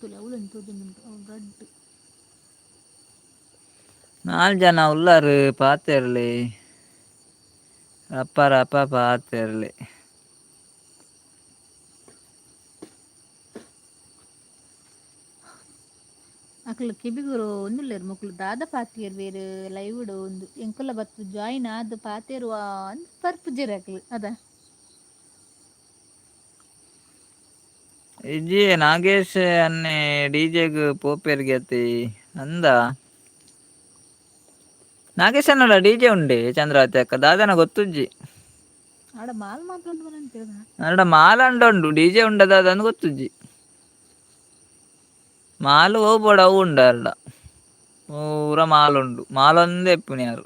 ತುಲೆ ಅವಳನ್ನು ತೋಜೊಂದುಂಡು ಅವು ರಡ್ಡ್. ನಾಲ್ ಜನ ಉಲ್ಲಾರು ಪಾತೆರ್ಲೆ ರಪ್ಪ ರಪ್ಪ ಪಾತೆರ್ಲೆ. ಅಕ್ಲು ಕಿಬಿಗುರು ಒಂದುಲ್ಲೆರ್ ಮೊಕ್ಲು ದಾದ ಪಾತಿಯರ್ ಬೇರೆ ಲೈವ್ ಡು ಒಂದು ಎಂಕುಲ ಬತ್ತು ಜಾಯಿನ್ ಆದ್ ಪಾತೆರುವ ಅಂದ್ ಪರ್ಪುಜೆರ್ ಅಕ್ಲು ಅದ. ಇಜ್ಜಿ ನಾಗೇಶ್ ಅನ್ನೆ ಡಿಜೆಗ್ ಪೋಪೆರ್ಗೆ ಅಂದ. ನಾಗೇಶ್ ಅನ್ನಡ ಡಿಜೆ ಉಂಡೆ ಚಂದ್ರಾವತಿ ಅಕ್ಕ ದಾದನ ಗೊತ್ತುಜ್ಜಿ. ಆಡ ಮಾಲ್ ಮಾತ್ರ ಉಂಡು. ಅಡ ಮಾಲ್ ಅಂಡ ಉಂಡು ಡಿಜೆ ಉಂಡ ದಾದನ ಗೊತ್ತುಜ್ಜಿ. ಮಾಲ್ ಹೋಗ್ಬೋಡ ಅವು ಉಂಡು ಅರ್ಡ ಪೂರ ಮಾಲ್ ಉಂಡು ಮಾಲೊಂದೇ ಎಪ್ಪುನಿ ಯಾರು.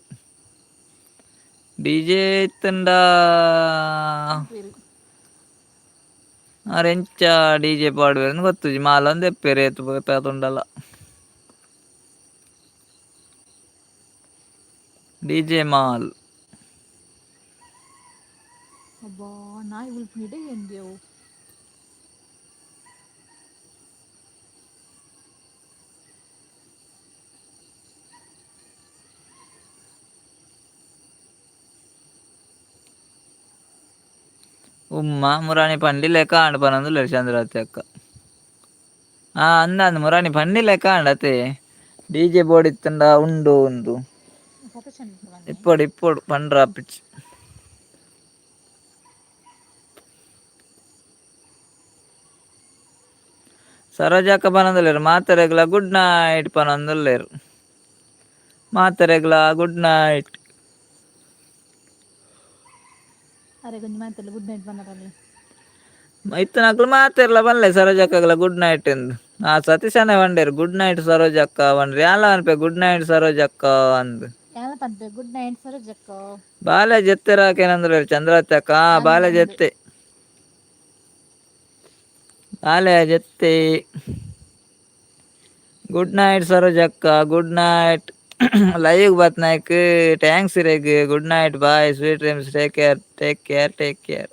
ಡಿಜೆ ಇತ್ತಂಡ ಆರ್ ಎಂಚ ಡಿಜೆ ಪಾಡುವೆರ್ ಗೊತ್ತುಜ್ಜಿ ಮಾಲೊಂದು ಎಪ್ಪೆರ್ ಏತ್ ಪೇತುಂಡಲ. DJ mall. ಅಬ್ಬಾ ನಾಯಿ ಉಲ್ಪುನಿಡೆ ಎಂದೇವು. ಉಮ್ಮ ಮುರಾಣಿ ಪಂಡಿ ಲೆಕ್ಕ ಆಂಡ್ ಪನೊಂದುಲ್ಲೆರ್ ಚಂದ್ರಾವತಿ ಅಕ್ಕ. ಆ ಅಂದ ಅಂದ್ ಮುರಾಣಿ ಪಂಡಿ ಲೆಕ್ಕ ಆಂಡ್ ಅತೆ ಡಿಜೆ ಬೋರ್ಡ್ ಇತ್ತಂಡ ಉಂಡು ಉಂದು. ಇಪ್ಪೊಡು ಇಪ್ಪೊಡು ಪಂಡ್ರ ಆಪಿಚ್ಚಿ. ಸರೋಜಕ್ಕ ಪನೊಂದುಲ್ಲೆರ್ ಮಾತೆರೆಗ್ಲ ಗುಡ್ ನೈಟ್ ಪನೊಂದುಲ್ಲೆರ್. ಮಾತೆರೆಗ್ಲ ಗುಡ್ ನೈಟ್. ಅರೆಗೊಂಜಿ ಮಾತೆರ್ಲ ಗುಡ್ ನೈಟ್ ಪನ್ನರಲ್ಲ. ಇತ್ತನಕ್ಲು ಮಾತೆರ್ಲ ಪನ್ಲೆ ಸರೋಜಕ್ಕಗ್ಲ ಗುಡ್ ನೈಟ್ ಇಂದ್. ಆ ಸತೀಶನೇ ಪಂಡೆರ್ ಗುಡ್ ನೈಟ್ ಸರೋಜಕ್ಕ ಪಂಡ್ರೆ ಯಾನ್ಲ ಪನ್ಪೆ ಗುಡ್ ನೈಟ್ ಸರೋಜಕ್ಕ ಅಂದ್. ಯಾನ್ಲ ಪನ್ಪೆ ಗುಡ್ ನೈಟ್ ಸರೋಜಕ್ಕ. ಬಾಲೆ ಜೆತ್ತೆರಾಕೇನಂದುಲ್ಲೆರ್ ಚಂದ್ರಾವತಿ ಅಕ್ಕ. ಬಾಲೆ ಜೆತ್ತೆ ಬಾಲೆ ಜೆತ್ತೆ. ಗುಡ್ ನೈಟ್ ಸರೋಜಕ್ಕ good night. Live ಬತ್ನಾಯ್ಕ್ thanks ಇರೆಗ್. Good night bye sweet dreams take care take care take care.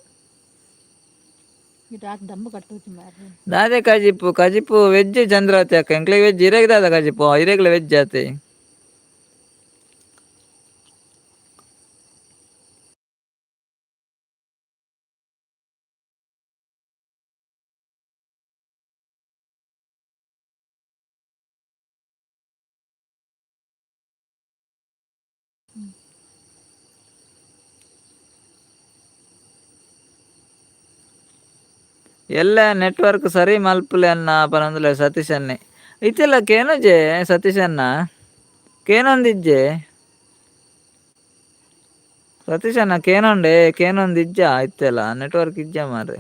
ರಾತ್ ದಂಬು ಕಟ್ಟುಚಿ ಮಾರ್ರೆ. ದಾದೆ ಕಜಿಪು ಕಜಿಪು ವೆಜ್ ಚಂದ್ರಾವತಿ ಅಕ್ಕ, ಎಂಕ್ಲೆ ವೆಜ್ ಇರೆಗ್ ದಾದ ಕಜಿಪು ಇರೆಗ್ಲ ವೆಜ್ ಆತೆ. ಎಲ್ಲ ನೆಟ್ವರ್ಕ್ ಸರಿ ಮಲ್ಪುಲೆ ಅನ್ನ ಪನೊಂದುಲ್ಲೆ ಸತೀಶ್ ಅಣ್ಣೆ. ಇತ್ತೆಲ್ಲ ಕೇನುಜೆ ಸತೀಶ್ ಅಣ್ಣ, ಕೇನೊಂದಿಜ್ಜೆ ಸತೀಶ್ ಅಣ್ಣ, ಕೇನೊಂಡೆ ಕೇನೊಂದಿಜ್ಜ ಇತ್ತೆಲ್ಲ ನೆಟ್ವರ್ಕ್ ಇಜ್ಜ ಮಾರ್ರೆ.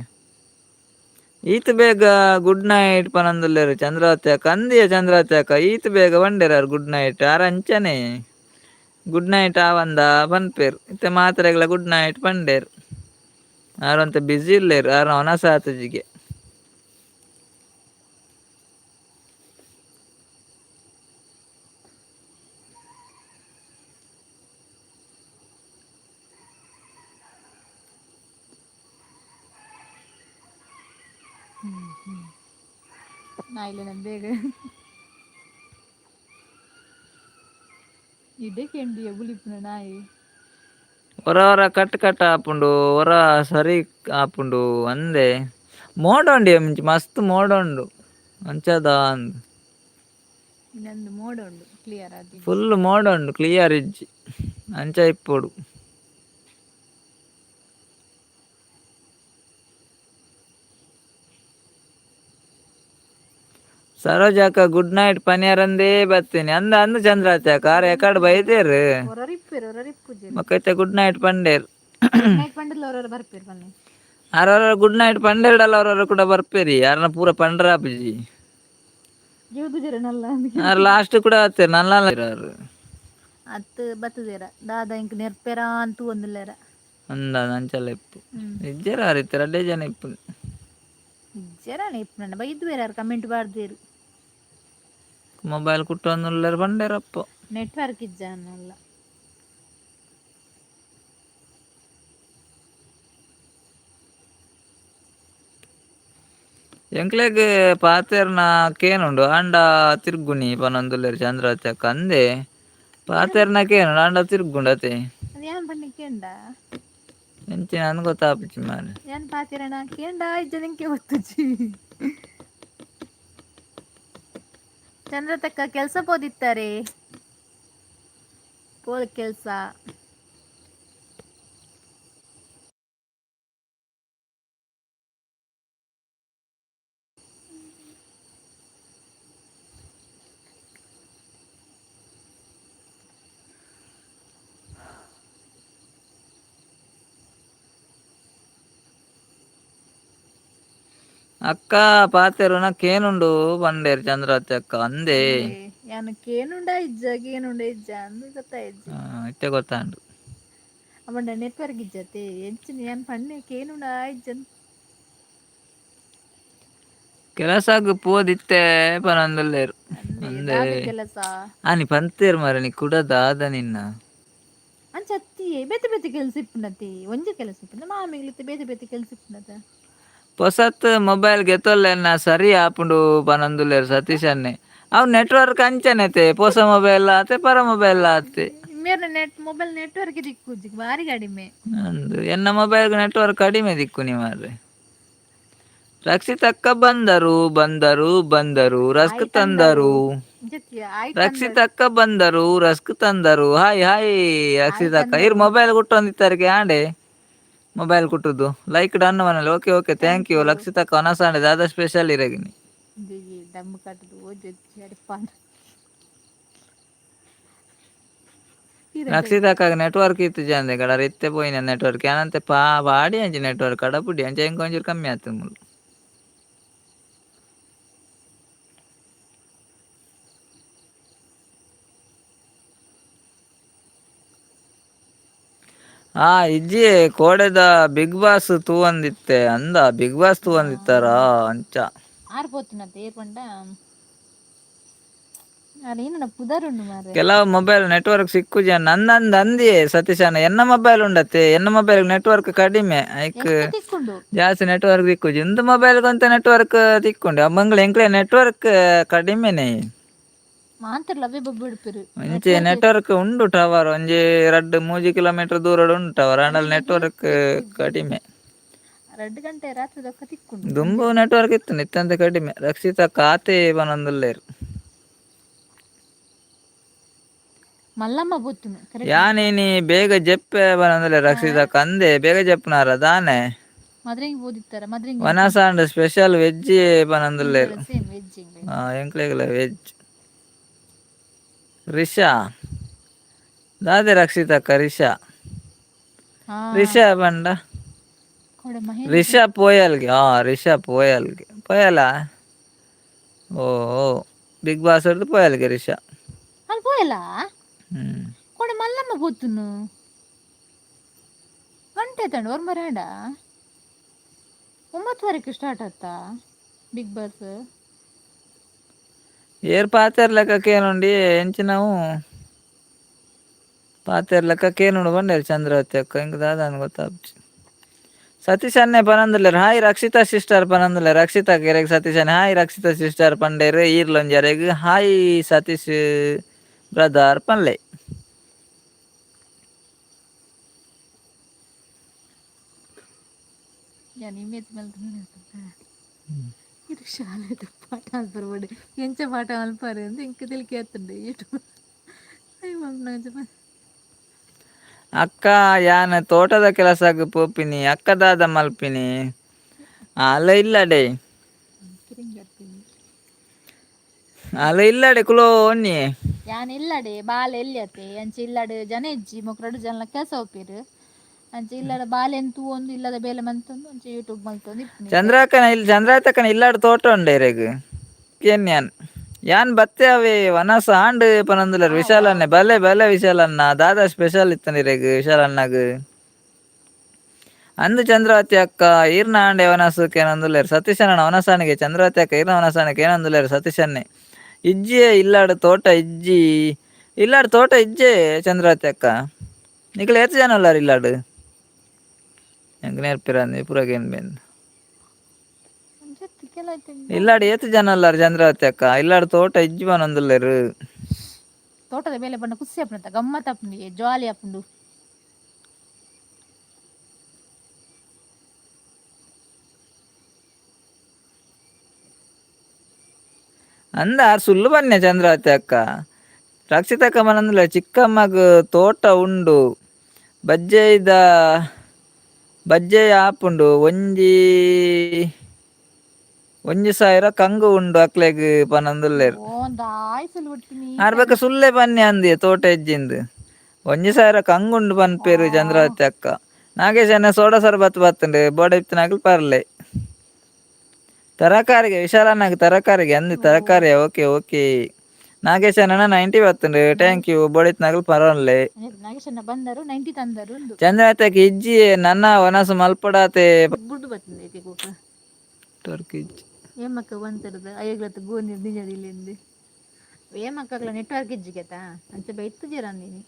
ಈತ್ ಬೇಗ ಗುಡ್ ನೈಟ್ ಪನೊಂದುಲ್ಲೆರ್ ಚಂದ್ರಾವತಿ ಅಕ್ಕ. ಅಂದಿಯ ಚಂದ್ರಾವತಿ ಅಕ್ಕ, ಈತ್ ಬೇಗ ಪಂಡೆರ್ ಗುಡ್ ನೈಟ್. ಆರ್ ಅಂಚನೆ ಗುಡ್ ನೈಟ್ ಆವಂದ ಪನ್ಪೆರ್, ಇತ್ತೆ ಮಾತ್ರೆಗ್ಲ ಗುಡ್ ನೈಟ್ ಪಂಡೆರ್. ಆರ್ ಒಂತೆ ಬ್ಯುಸಿ ಇಲ್ಲೇರ್, ಆರ್ ವನಸ ಆತುಜಿಗೆ. ನಾಯಿಲೆ ನನ್ ಬೇಗ ಇಡೆ ಕೆಂಡಿಯ ಬುಲಿಪುನ ನಾಯಿ. ಒರ ಒರ ಕಟ್ ಕಟ್ ಆಪುಂಡು, ಒರ ಸರಿ ಆಪುಂಡು ಅಂದೆ. ಮೋಡ ಉಂಡು ಮುಂಚಿ ಮಸ್ತ್ ಮೋಡ ಉಂಡು ಅಂಚದ ಅಂದ್. ಇನ್ನೊಂದು ಮೋಡ ಉಂಡು ಕ್ಲಿಯರ್ ಆದಿ. ಫುಲ್ ಮೋಡ ಉಂಡು, ಕ್ಲಿಯರ್ ಇಜ್ಜಿ ಅಂಚ ಇಪ್ಪೊಡು. ಸರೋಜಕ್ಕ ಗುಡ್ ನೈಟ್ ಪನಿಯಾರಂದೇ ಬತ್ತೀನಿ ಅಂದ ಅಂದ ಚಂದ್ರಾವತಿ ಅಕ್ಕ. ಆರ್ ಎಕಡ್ ಬೈದೇರ್. ಒರೊರು ಇಪ್ಪೆರ್ ಒರೊರು ಇಪ್ಪುಜೆರ್. ಬೊಕ ಗುಡ್ ನೈಟ್ ಪಂಡೇರ್. ಗುಡ್ ನೈಟ್ ಪಂಡಲ ಒರೊರು ಬರ್ಪೆರ್ ಪನ್ನೆ. ಆರ್ ಗುಡ್ ನೈಟ್ ಪಂಡೇರ್ಡಲ್ಲ ಅವ್ರವ್ರು ಕೂಡ ಬರ್ಪೇರಿ, ಯಾರನ್ನ ಪೂರ ಪಂಡ್ರಾಪುಜಿ. ಜೀವದುಜೆರನಲ್ಲ. ಆರ್ ಲಾಸ್ಟ್ ಕೂಡ ಆತೇರ್ ನಲ್ಲ ಆರ್. ಅತ್ ಬತ್ತದೇರ ದಾದ ಇಂಕ್ ನೆರ್ಪೆರಾ ಅಂತ ಒಂದುಲ್ಲೆರ. ಅಂದ ಅಂಚಲ ಇಪ್ಪು. ಇಜ್ಜೆರ್ ಆರ್ ಇತ್ತೆ ರಡ್ಡೇ ಜನ ಇಪ್ಪು. ಇಜ್ಜೆರಾನೆ ಇಪ್ಪುನಂಡ ಬೈದುವೆರ್ ಆರ್ ಕಮೆಂಟ್ ಪಾಡ್ದೇರು. ಮೊಬೈಲ್ ಕುಟ್ಟೊಂದುಲ್ಲೆರ್ ಪಂಡೇರಪ್ಪೋ. ನೆಟ್ವರ್ಕ್ ಇಜ್ಜ ಅನ್ನಲ್ಲ. ಎಂಕ್ಲೆಗ್ ಪಾತೆರ್ನ ಕೇನುಂಡು ಆಂಡ ತಿರ್ಗುಣಿ ಪನೊಂದುಲ್ಲೆರ್ ಚಂದ್ರಾವತಿ ಅಕ್ಕ. ಅಂದೆ ಪಾತೆರ್ನ ಕೇನುಂಡು ಆಂಡ ತಿರ್ಗುಂಡು ಅತೆ. ಅದು ಯಾನ್ ಪನ್ನಿ ಕೇಂಡ. ಎಂಚಿನ ಅಂದ್ ಗೊತ್ತಾಪುಜಿ ಮಾರ್ರೆ. ಯಾನ್ ಪಾತೆರಣ ಕೇಂಡ ಇಜ್ಜ ನಿಂಕೆ ಗೊತ್ತುಜಿ. ಚಂದ್ರ ತಕ್ಕ ಕೆಲಸ ಪೋದಿತ್ತಾರೆ ಪೋಲ್ ಕೆಲಸ. ಅಕ್ಕ ಪಾತೆರುನ ಕೇನುಂಡು ಪಂಡೇರ್ ಚಂದ್ರಾವತಿ ಅಕ್ಕ ಅಂದೆ. ಅಂದೆ ಯಾನ್ ಕೇನುಂಡ ಇಜ್ಜ ಕೇನುಂಡ ಇಜ್ಜ ಅಂದ್ ಗೊತ್ತಾಯಿಜ್ಜಿ. ಇತ್ತೆ ಗೊತ್ತಾಂಡು. ಅವಂಡ ನೆಟ್ವರ್ಕ್ ಇಜ್ಜತೆ ಎಂಚಿನ ಯಾನ್ ಪನ್ನೆ ಕೇನುಂಡ ಇಜ್ಜ. ಕೆಲಸಗ್ ಪೋದಿತ್ತೆ ಪನೊಂದುಲ್ಲೆರ್. ಅಂದೆ. ಅಂದೆ. ದಾದ ಕೆಲಸ. ಆನಿ ಪಂತೇರ್ ಮಾರ್ರೆ ನಿ ಕುಡ ದಾದ ನಿನ್ನ. ಅಂಚ ಅತ್ತಿಯೇ ಬೇತೆ ಬೇತೆ ಕೆಲಸ ಇಪ್ಪುನತಿ, ಒಂಜಿ ಕೆಲಸ ಇಪ್ಪುನ ಮಾಮಿಗ್ಲಿತ್ತೆ ಬೇತೆ ಬೇತೆ ಕೆಲಸ ಇಪ್ಪುನತ. ಪೊಸತ್ ಮೊಬೈಲ್ ಗೆತೊಲ್ಲೆನ್ನ ಸರಿ ಆಪುಂಡು ಪನೊಂದುಲ್ಲೆರ್ ಸತೀಶ್ ಅಣ್ಣೆ. ಅವು ನೆಟ್ವರ್ಕ್ ಅಂಚನೆತೆ, ಪೊಸ ಮೊಬೈಲ್ ಆತೆ ಪರ ಮೊಬೈಲ್ ಆತೆ. ಮೇರ್ನ net mobile network ದಿಕ್ಕುಜಿ ಬಾರಿ ಕಡಿಮೆ. ಅಂದು ಎನ್ನ ಮೊಬೈಲ್ ನೆಟ್ವರ್ಕ್ ಕಡಿಮೆ ದಿಕ್ಕು ಮಾರ್ರೆ. ರಕ್ಷಿತಕ್ಕ ಬಂದರು ಬಂದರು ಬಂದರು ರಸ್ಕ್ ಆಯ್ ತಂದರು. ತಂದರು. ಅಂಚತ್ತಿ ಆಯ್ ತಂದರು. ರಕ್ಷಿತಕ್ಕ ಬಂದರು ರಸ್ಕ್ ತಂದರು. ಹಾಯ್ ಹಾಯ್ ಆಯ್ ರಕ್ಷಿತಕ್ಕ. ಇರ್ ತಂದರು. ಮೊಬೈಲ್ ಕುಟ್ಟೊಂದಿತ್ತಾರಿಗೆ ಆಂಡೆ ಮೊಬೈಲ್ ಕುಟ್ಟುದು ಲೈಕ್ ಡನ್ ಮನಲ್. Okay okay thank thank you you. ರಕ್ಷಿತಕ್ಕ. ವನಸಾಂಡೆ ದಾದಾ ಸ್ಪೆಷಲ್ ಇರಗಿನಿ. ದಮ್ಮು ಕಟ್ಟದು ಓಜಿ ಅಡಿಪಾನ. ರಕ್ಷಿತಕ್ಕ ನೆಟ್ವರ್ಕ್ ಇತ್ತು ಜಾಂದೆ ಕಡ ಇತ್ತೆ ಪೋಯಿನ ನೆಟ್ವರ್ಕ್ ಏನಂತೆ ಪಾ ಪಾಡಿ ಅಂಚಿ ನೆಟ್ವರ್ಕ್ ಕಡಪುಡಿ ಅಂಚೆ ಎಂಕ್ ಒಂಚೂರು ಕಮ್ಮಿ ಆತು ಮುಲು. ಆ ಇಜ್ಜಿ ಕೋಡೆದ ಬಿಗ್ ಬಾಸ್ ತೂವಂದಿತ್ತೆ ಅಂದ, ಬಿಗ್ ಬಾಸ್ ತೂವಂದಿತ್ತಾರಾ ಅಂಚ. ಆರ್ ಪೋತುನತೆ ಏರ್ ಪಂಡ ಅರೆ ಪುದರುಂಡು ಮಾರೆ. ಕೆಲವು ಮೊಬೈಲ್ ನೆಟ್ವರ್ಕ್ ಸಿಕ್ಕುಜ. ನಂದಂದ ಅಂದಿಯೇ ಸತೀಶನ ಎನ್ನ ಮೊಬೈಲ್ ಉಂಡತ್ತೆ, ಎನ್ನ ಮೊಬೈಲ್ ನೆಟ್ವರ್ಕ್ ಕಡಿಮೆ ಐಕ್. ಎಂಕ್ ತಿಕ್ಕುಂಡು. ಜಾಸ್ತಿ ನೆಟ್ವರ್ಕ್ ತಿಕ್ಕುಜಿ. ಇಂದು ಮೊಬೈಲ್ ಗೊಂತ ನೆಟ್ವರ್ಕ್ ತಿಕ್ಕುಂಡು. ಮಂಗಳ ಎಂಕ್ಲೆ ನೆಟ್ವರ್ಕ್ ಕಡಿಮೆನೆ. ಮಾಂತರ್ಲ ಅವೇ ಬೊಬ್ಬೆ ಉಡುಪೆರು. ಒಂಜಿ ನೆಟ್ವರ್ಕ್ ಉಂಡು ಟವರ್, ಒಂಜಿ 2-3 ಕಿಲೋಮೀಟರ್ ದೂರಡ್ ಉಂಡು ಟವರ್, ಆಂಡಲ ನೆಟ್ವರ್ಕ್ ಕಡಿಮೆ. 2 ಗಂಟೆ ರಾತ್ರಿ ದೊಕ್ಕ ತಿಕ್ಕುಂಡು. ದುಂಬು ನೆಟ್ವರ್ಕ್ ಇತ್ತು, ನಿತ್ತಂತ ಕಡಿಮೆ. ರಕ್ಷಿತ ಖಾತೆ ಪನೊಂದುಲ್ಲೆರ್. ಮಲ್ಲಮ್ಮ ಬೊತ್ತುನು ಕರೆಕ್ಟ್. ಯಾನಿನಿ ಬೇಗ ಜೆಪ್ಪೆ ಪನೊಂದುಲ್ಲೆ ರಕ್ಷಿತ ಕಂದೆ. ಬೇಗ ಜೆಪ್ಪುನಾರ ದಾನೆ? ಮದ್ರೆಂಗ್ ಓದಿತ್ತಾರ ಮದ್ರೆಂಗ್. ವನಸಾಂಡ್ ಸ್ಪೆಷಲ್ ವೆಜ್ ಪನೊಂದುಲ್ಲೆರ್. Same veg. ಎಂಕ್ಲೆಗ್ಲ ವೆಜ್. ರಿಷಾ ದಾದೆ ರಕ್ಷಿತಕ್ಕ? ರಿಷಾ. ಹಾ. ರಿಷಾ ಪಂಡ? ಕೊಡೆ ಮಹೇಂದ್ರ. ರಿಷಾ ಪೋಯಲ್ಗೆ. ಹಾ, ರಿಷಾ ಪೋಯಲ್ಗೆ ಪೋಯಲ. ಓ ಬಿಗ್ ಬಾಸ್ ಹೊಡ್ದು ಪೋಯಲ್ಗೆ ರಿಷಾ. ಅಲ್ಲಿ ಪೋಯಲ್ಲ. ಹ್ಮ್. ಕೊಡೆ ಮಲ್ಲಮ್ಮ ಪೋತುನು ಗಂಟೆ ತಂಡು ಒರ್ಮರಾಂಡ 9:30ಕ್ಕೆ ಸ್ಟಾರ್ಟ್ ಆತಾ ಬಿಗ್ ಬಾಸ್. ಏರ್ ಪಾತೆರ್ ಲೆಕ್ಕ ಕೇನುಂಡಿ ಎಂಚಿನವು ಪಾತೆರ್ ಲೆಕ್ಕ ಕೇನುಂಡು ಬಂಡೇರು ಚಂದ್ರವತಿ ಅಕ್ಕ. ಇಂಕ್ ದಾದ ಗೊತ್ತಾಪ್ಜಿ. ಸತೀಶ್ ಅನ್ನೆ ಪನೊಂದುಲ್ಲೆರ್. ಹಾಯ್ ರಕ್ಷಿತಾ ಸಿಸ್ಟರ್ ಪನೊಂದುಲ್ಲೆರ್. ರಕ್ಷಿತಾ ಕೆರೆಗ್ ಸತೀಶ್ ಅನ್ನೆ ಹಾಯ್ ರಕ್ಷಿತಾ ಸಿಸ್ಟರ್ ಪಂಡೇರು. ಈರ್ಲೊಂಜರೆಗ್ ಹಾಯ್ ಸತೀಶ್ ಬ್ರದರ್ ಪನ್ಲೆ. ಯಾನ್ ಇಮೇಜ್ ಮಲ್ತ್ ಇದು ಶಾಲೆದ ಪಾಠ ಮಲ್ಪರ ಎಂಚ ಪಾಠ ಮಲ್ಪಾರೆ ಅಂದ್ ಎಂಕ್ ತೆಲಿಕೆ ಆತುಂಡು ಯೂಟ್ಯೂಬ್. ಅಕ್ಕ, ಯಾನ್ ತೋಟದ ಕೆಲಸಗ್ ಪೋಪಿನಿ. ಅಕ್ಕ ದಾದ ಮಲ್ಪಿನಿ? ಅಲ್ಲ ಇಲ್ಲಡೆ. ಅಲ್ಲ ಇಲ್ಲಡೆ ಕುಲೋ ಒನ್ನಿ. ಯಾನ್ ಇಲ್ಲಡೆ ಬಾಲೆ ಎಲ್ಲಿಯತ್ತೆ ಅಂಚ ಇಲ್ಲಡೆ ಜನ ಇಜ್ಜಿ, ಮೊಕ್ ರಡ್ಡ್ ಜನಲ ಕೆಲಸ ಹೋಪಿರು. ಅಂಚ ಇಲ್ಲಡೆ ಬಾಲೆನ್ ತೂವೊಂದು ಇಲ್ಲದ ಬೇಲೆ ಮಂತೊಂದು ಅಂಚ ಯೂಟ್ಯೂಬ್ ಮಲ್ತೊಂದು ಇಪ್ಪುನಿ. ಚಂದ್ರಕನ ಇಲ್ಲಿ, ಚಂದ್ರಾತಕನ ಇಲ್ಲಾಡ್ ತೋಟ ಉಂಡೆ ಇರೆಗ್ ಏನ್. ಯಾನ್ ಯಾನ್ ಬತ್ತೆ ಅವೆ ವನಸ ಆಂಡ್ ಪನೊಂದುಲ್ಲೆರ್ ವಿಶಾಲನ್ನೆ. ಬಲೆ ಬಲೆ ವಿಶಾಲನ್ನ. ದಾದಾ ಸ್ಪೆಷಲ್ ಇತ್ತಂಡ ಇರೆಗ್ ವಿಶಾಲಣ್ಣಗ್? ಅಂದು ಚಂದ್ರಾವತಿ ಅಕ್ಕ, ಈರ್ನ ಆಂಡೆ ವನಸು ಕೇನೊಂದುಲ್ಲೆರ್ ಸತೀಶಣ್ಣ. ವನಸಾನಿಗೆ ಚಂದ್ರಾವತಿ ಅಕ್ಕ, ಈರ್ನ ವನಸಾನಿಗೆ ಏನೊಂದುಲ್ಲೆರ್ ಸತೀಶನ್ನೆ. ಇಜ್ಜಿಯೇ ಇಲ್ಲಾಡ್ ತೋಟ ಇಜ್ಜಿ. ಇಲ್ಲಾಡ್ ತೋಟ ಇಜ್ಜೆ ಚಂದ್ರಾವತಿ ಅಕ್ಕ. ನಿಕಲ್ ಏತ್ ಜನ ಉಲ್ಲಾರ್ ಇಲ್ಲಾಡ್? ಎಂಕ್ ನೇರ್ಪಿರಂದಿ ಪೂರ ಬೇನ್. ಇಲ್ಲಾಡ್ ಏತ್ ಜನ ಉಲ್ಲಾರ್ ಚಂದ್ರಾವತಿ ಅಕ್ಕ? ಇಲ್ಲಾಡ್ ತೋಟ ಇಜ್ಜಿ ಪನೊಂದುಲ್ಲೆರ್. ತೋಟದ ಬೇಲೆ ಪಂಡ ಖುಷಿ ಆಪುಂಡು, ಗಮ್ಮತ್ ಆಪುಂಡು, ಜಾಲಿ ಆಪುಂಡು. ಅಂದ ಆರ್ ಸುಳ್ಳು ಬನ್ನೆ ಚಂದ್ರಾವತಿ ಅಕ್ಕ. ರಕ್ಷಿತಕ್ಕ ಪನೊಂದುಲ್ಲೆರ್ ಚಿಕ್ಕಮ್ಮಗ್ ತೋಟ ಉಂಡು, ಬಜ್ಜೆಯ್ದ ಬಜ್ಜೆಯ್ ಆಪುಂಡು, ಒಂಜಿ 1000 ಕಂಗು ಉಂಡು ಅಕ್ಲೆಗ್ ಪನೊಂದುಲ್ಲೆರ್. ಓ ದಾಯ್ ಸುಳ್ಳು ಬಿಡ್ತೀನಿ. ಆರ್ ಬೊಕ ಸುಳ್ಳೆ ಪನ್ನೆ ಅಂದಿಯೆ ತೋಟ ಇಜ್ಜಿಂದು. 1000 ಕಂಗುಂಡು ಪನ್ಪೇರು ಚಂದ್ರಾವತಿ ಅಕ್ಕ. ನಾಗೇಶ್ ಅಣ್ಣ ಸೋಡಾ ಸರ್ಬತ್ ಬತ್ತುಂಡು, ಬೋಡ ಇತ್ತಿನಾಕುಲು ಪರ್ಲೆ. ತರಕಾರಿಗೆ ವಿಶಾಲಣ್ಣಗ್ ತರಕಾರಿಗೆ ಅಂದಿ ತರಕಾರಿ. ಓಕೆ ಓಕೆ ನಾಗೇಶ್ ಅಣ್ಣ 90 ಬತ್ತುಂಡು, thank you. ಬೋಡಿತ್ನಾಗಲ್ ಪರನ್ಲೆ. ನಾಗೇಶಣ್ಣ ಬಂದರು, 90 ತಂದರು ಉಂದು. ಚಂದ್ರಾವತಿ ಇಜ್ಜಿ, ನನ್ನ ವನಸು ಮಲ್ಪಡಾತೆ. ಬುಡ್ಡು ಬರ್ತದೆ ಐತೆ ಕೋಕ. ನೆಟ್ವರ್ಕ್ ಇಜ್ಜಿ. ಏಮಕ್ಕ ಬಂತರದ ಅಯ್ಯಗ್ಲತ್ತ ಗೋನಿ ನಿಜದ ಇಲ್ಲಿಂದ ಏಮಕ್ಕಗ್ಲ ನೆಟ್ವರ್ಕ್ ಇಜ್ಜಿಗೆತಾ ಅಂಚ ಬೈತು ಜರಂದಿನಿ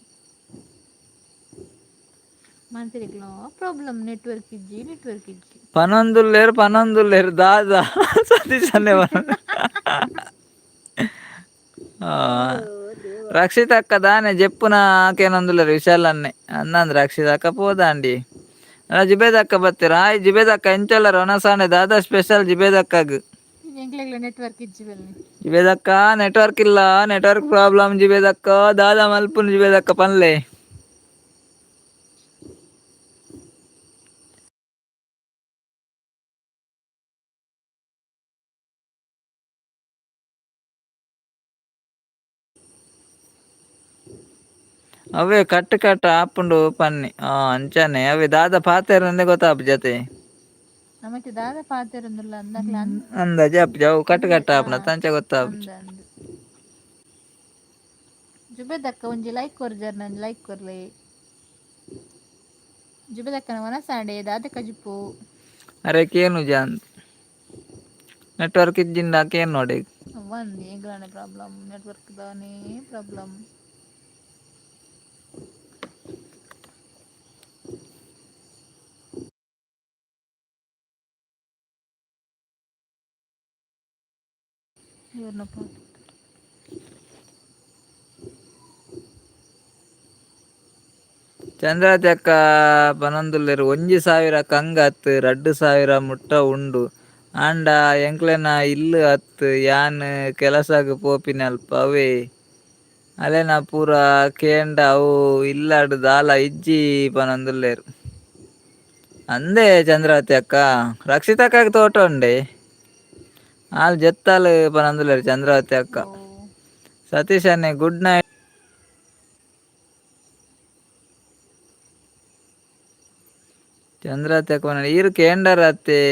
ಮನ್ಸರಿಗ್ಲ ಪ್ರಾಬ್ಲಮ್. ನೆಟ್ವರ್ಕ್ ಇಜ್ಜಿ, ನೆಟ್ವರ್ಕ್ ಇಜ್ಜಿ. ಪನೊಂದುಲ್ಲೇರು ಪನೊಂದುಲ್ಲೇರು ದಾದಾ ಸತೀಶ್ ಅನ್ನೆ. ರಕ್ಷಿತ ಅಕ್ಕ ದಾನೆ ಜೆಪ್ಪುನ ಆಕೇನೊಂದುಲ್ಲೇರು ವಿಶಾಲನ್ನೆ ಅಂದಂದ್. ರಕ್ಷಿತ ಅಕ್ಕ ಪೋದಾಂಡಿ. ಜಿಬೇದಕ್ಕ ಬತ್ತೀರ. ಹಾಯ್ ಜಿಬೇದಕ್ಕ, ಎಂಚೊಲ್ಲರ್? ಒನಸಾಂಡೆ ದಾದಾ ಸ್ಪೆಷಲ್ ಜಿಬೇದಕ್ಕಗ್? ಎಂಕ್ಲೆಗ್ಲ ನೆಟ್ವರ್ಕ್ ಇಜ್ಜಿ ಬಲ್ಲೆ. ಜಿಬೇದಕ್ಕ ನೆಟ್ವರ್ಕ್ ಇಲ್ಲ, ನೆಟ್ವರ್ಕ್ ಪ್ರಾಬ್ಲಮ್. ಜಿಬೇದಕ್ಕ ದಾದಾ ಮಲ್ಪುನು ಜಿಬೇದಕ್ಕ ಪನ್ಲೆ. ಅವೇ ಕಟ್ ಕಟ್ ಆಪುಂಡು ಪನ್ನಿ. ಅಂಚನೆ ಅವೇ ದಾದ ಪಾತೆರಂದೆ ಗೊತ್ತಾಪು ಜತೆ. ನಮಕ್ ದಾದ ಪಾತೆರಂದುಲ್ಲ ಅಂದಕ್ಲ. ಅಂದಾಜು ಆಪುಜಿ ಅವು ಕಟ್ ಕಟ್ ಆಪುನ ತಂಚ ಗೊತ್ತಾಪುಜಿ. ಅಂದ ಅಂದ್ ಜುಬೇದಕ್ಕ ಒಂಜಿ ಲೈಕ್ ಕೊರ್ಜರ್, ನಂಜಿ ಲೈಕ್ ಕೊರ್ಲೆ. ಜುಬೇದಕ್ಕನ ವನಸಾಂಡೆ ದಾದ ಕಜಿಪು? ಅರೆ ಕೇನುಜ ಅಂದ್. ನೆಟ್ವರ್ಕ್ ಇಜ್ಜಿಂಡ ಕೇನ್ ನೋಡಿ. ಒಂದು ಎಂಗ್ಲಾನೆ ಪ್ರಾಬ್ಲಮ್ ನೆಟ್ವರ್ಕ್ ದಾನೇ ಪ್ರಾಬ್ಲಮ್. ಇವ್ರನ್ನಪ್ಪ. ಚಂದ್ರಾವತಿ ಅಕ್ಕ ಪನೊಂದುಲ್ಲೆರ್ 1000 ಕಂಗ್ ಅತ್ತ್ 2000 ಮುಟ್ಟ ಉಂಡು ಆಂಡ ಎಂಕ್ಲೆನ ಇಲ್ಲ್ ಅತ್ತ್ ಯಾನ್ ಕೆಲಸಗ್ ಪೋಪಿನಲ್ಪ ಅವ್ವೆ. ಅಲೆನ ಪೂರ ಕೇಂಡ ಅವು ಇಲ್ಲಡ್ ದಾಲ ಇಜ್ಜಿ ಪನೊಂದುಲ್ಲೆರ್. ಅಂದೆ ಚಂದ್ರಾವತಿ ಅಕ್ಕ ರಕ್ಷಿತಕ್ಕಾಗ ತೋಟ ಉಂಡೆ ಆಲ್ ಜೆತ್ತಾಲ್ ಪನೊಂದುಲ್ಲೆರ್ ಚಂದ್ರಾವತಿ ಅಕ್ಕ. ಓ. ಸತೀಶ್ ಅಣ್ಣೆ ಗುಡ್ ನೈಟ್. ಚಂದ್ರಾವತಿ ಅಕ್ಕ ಪನೊಂದು ಈರ್ ಕೇಂಡರತ್ತೆ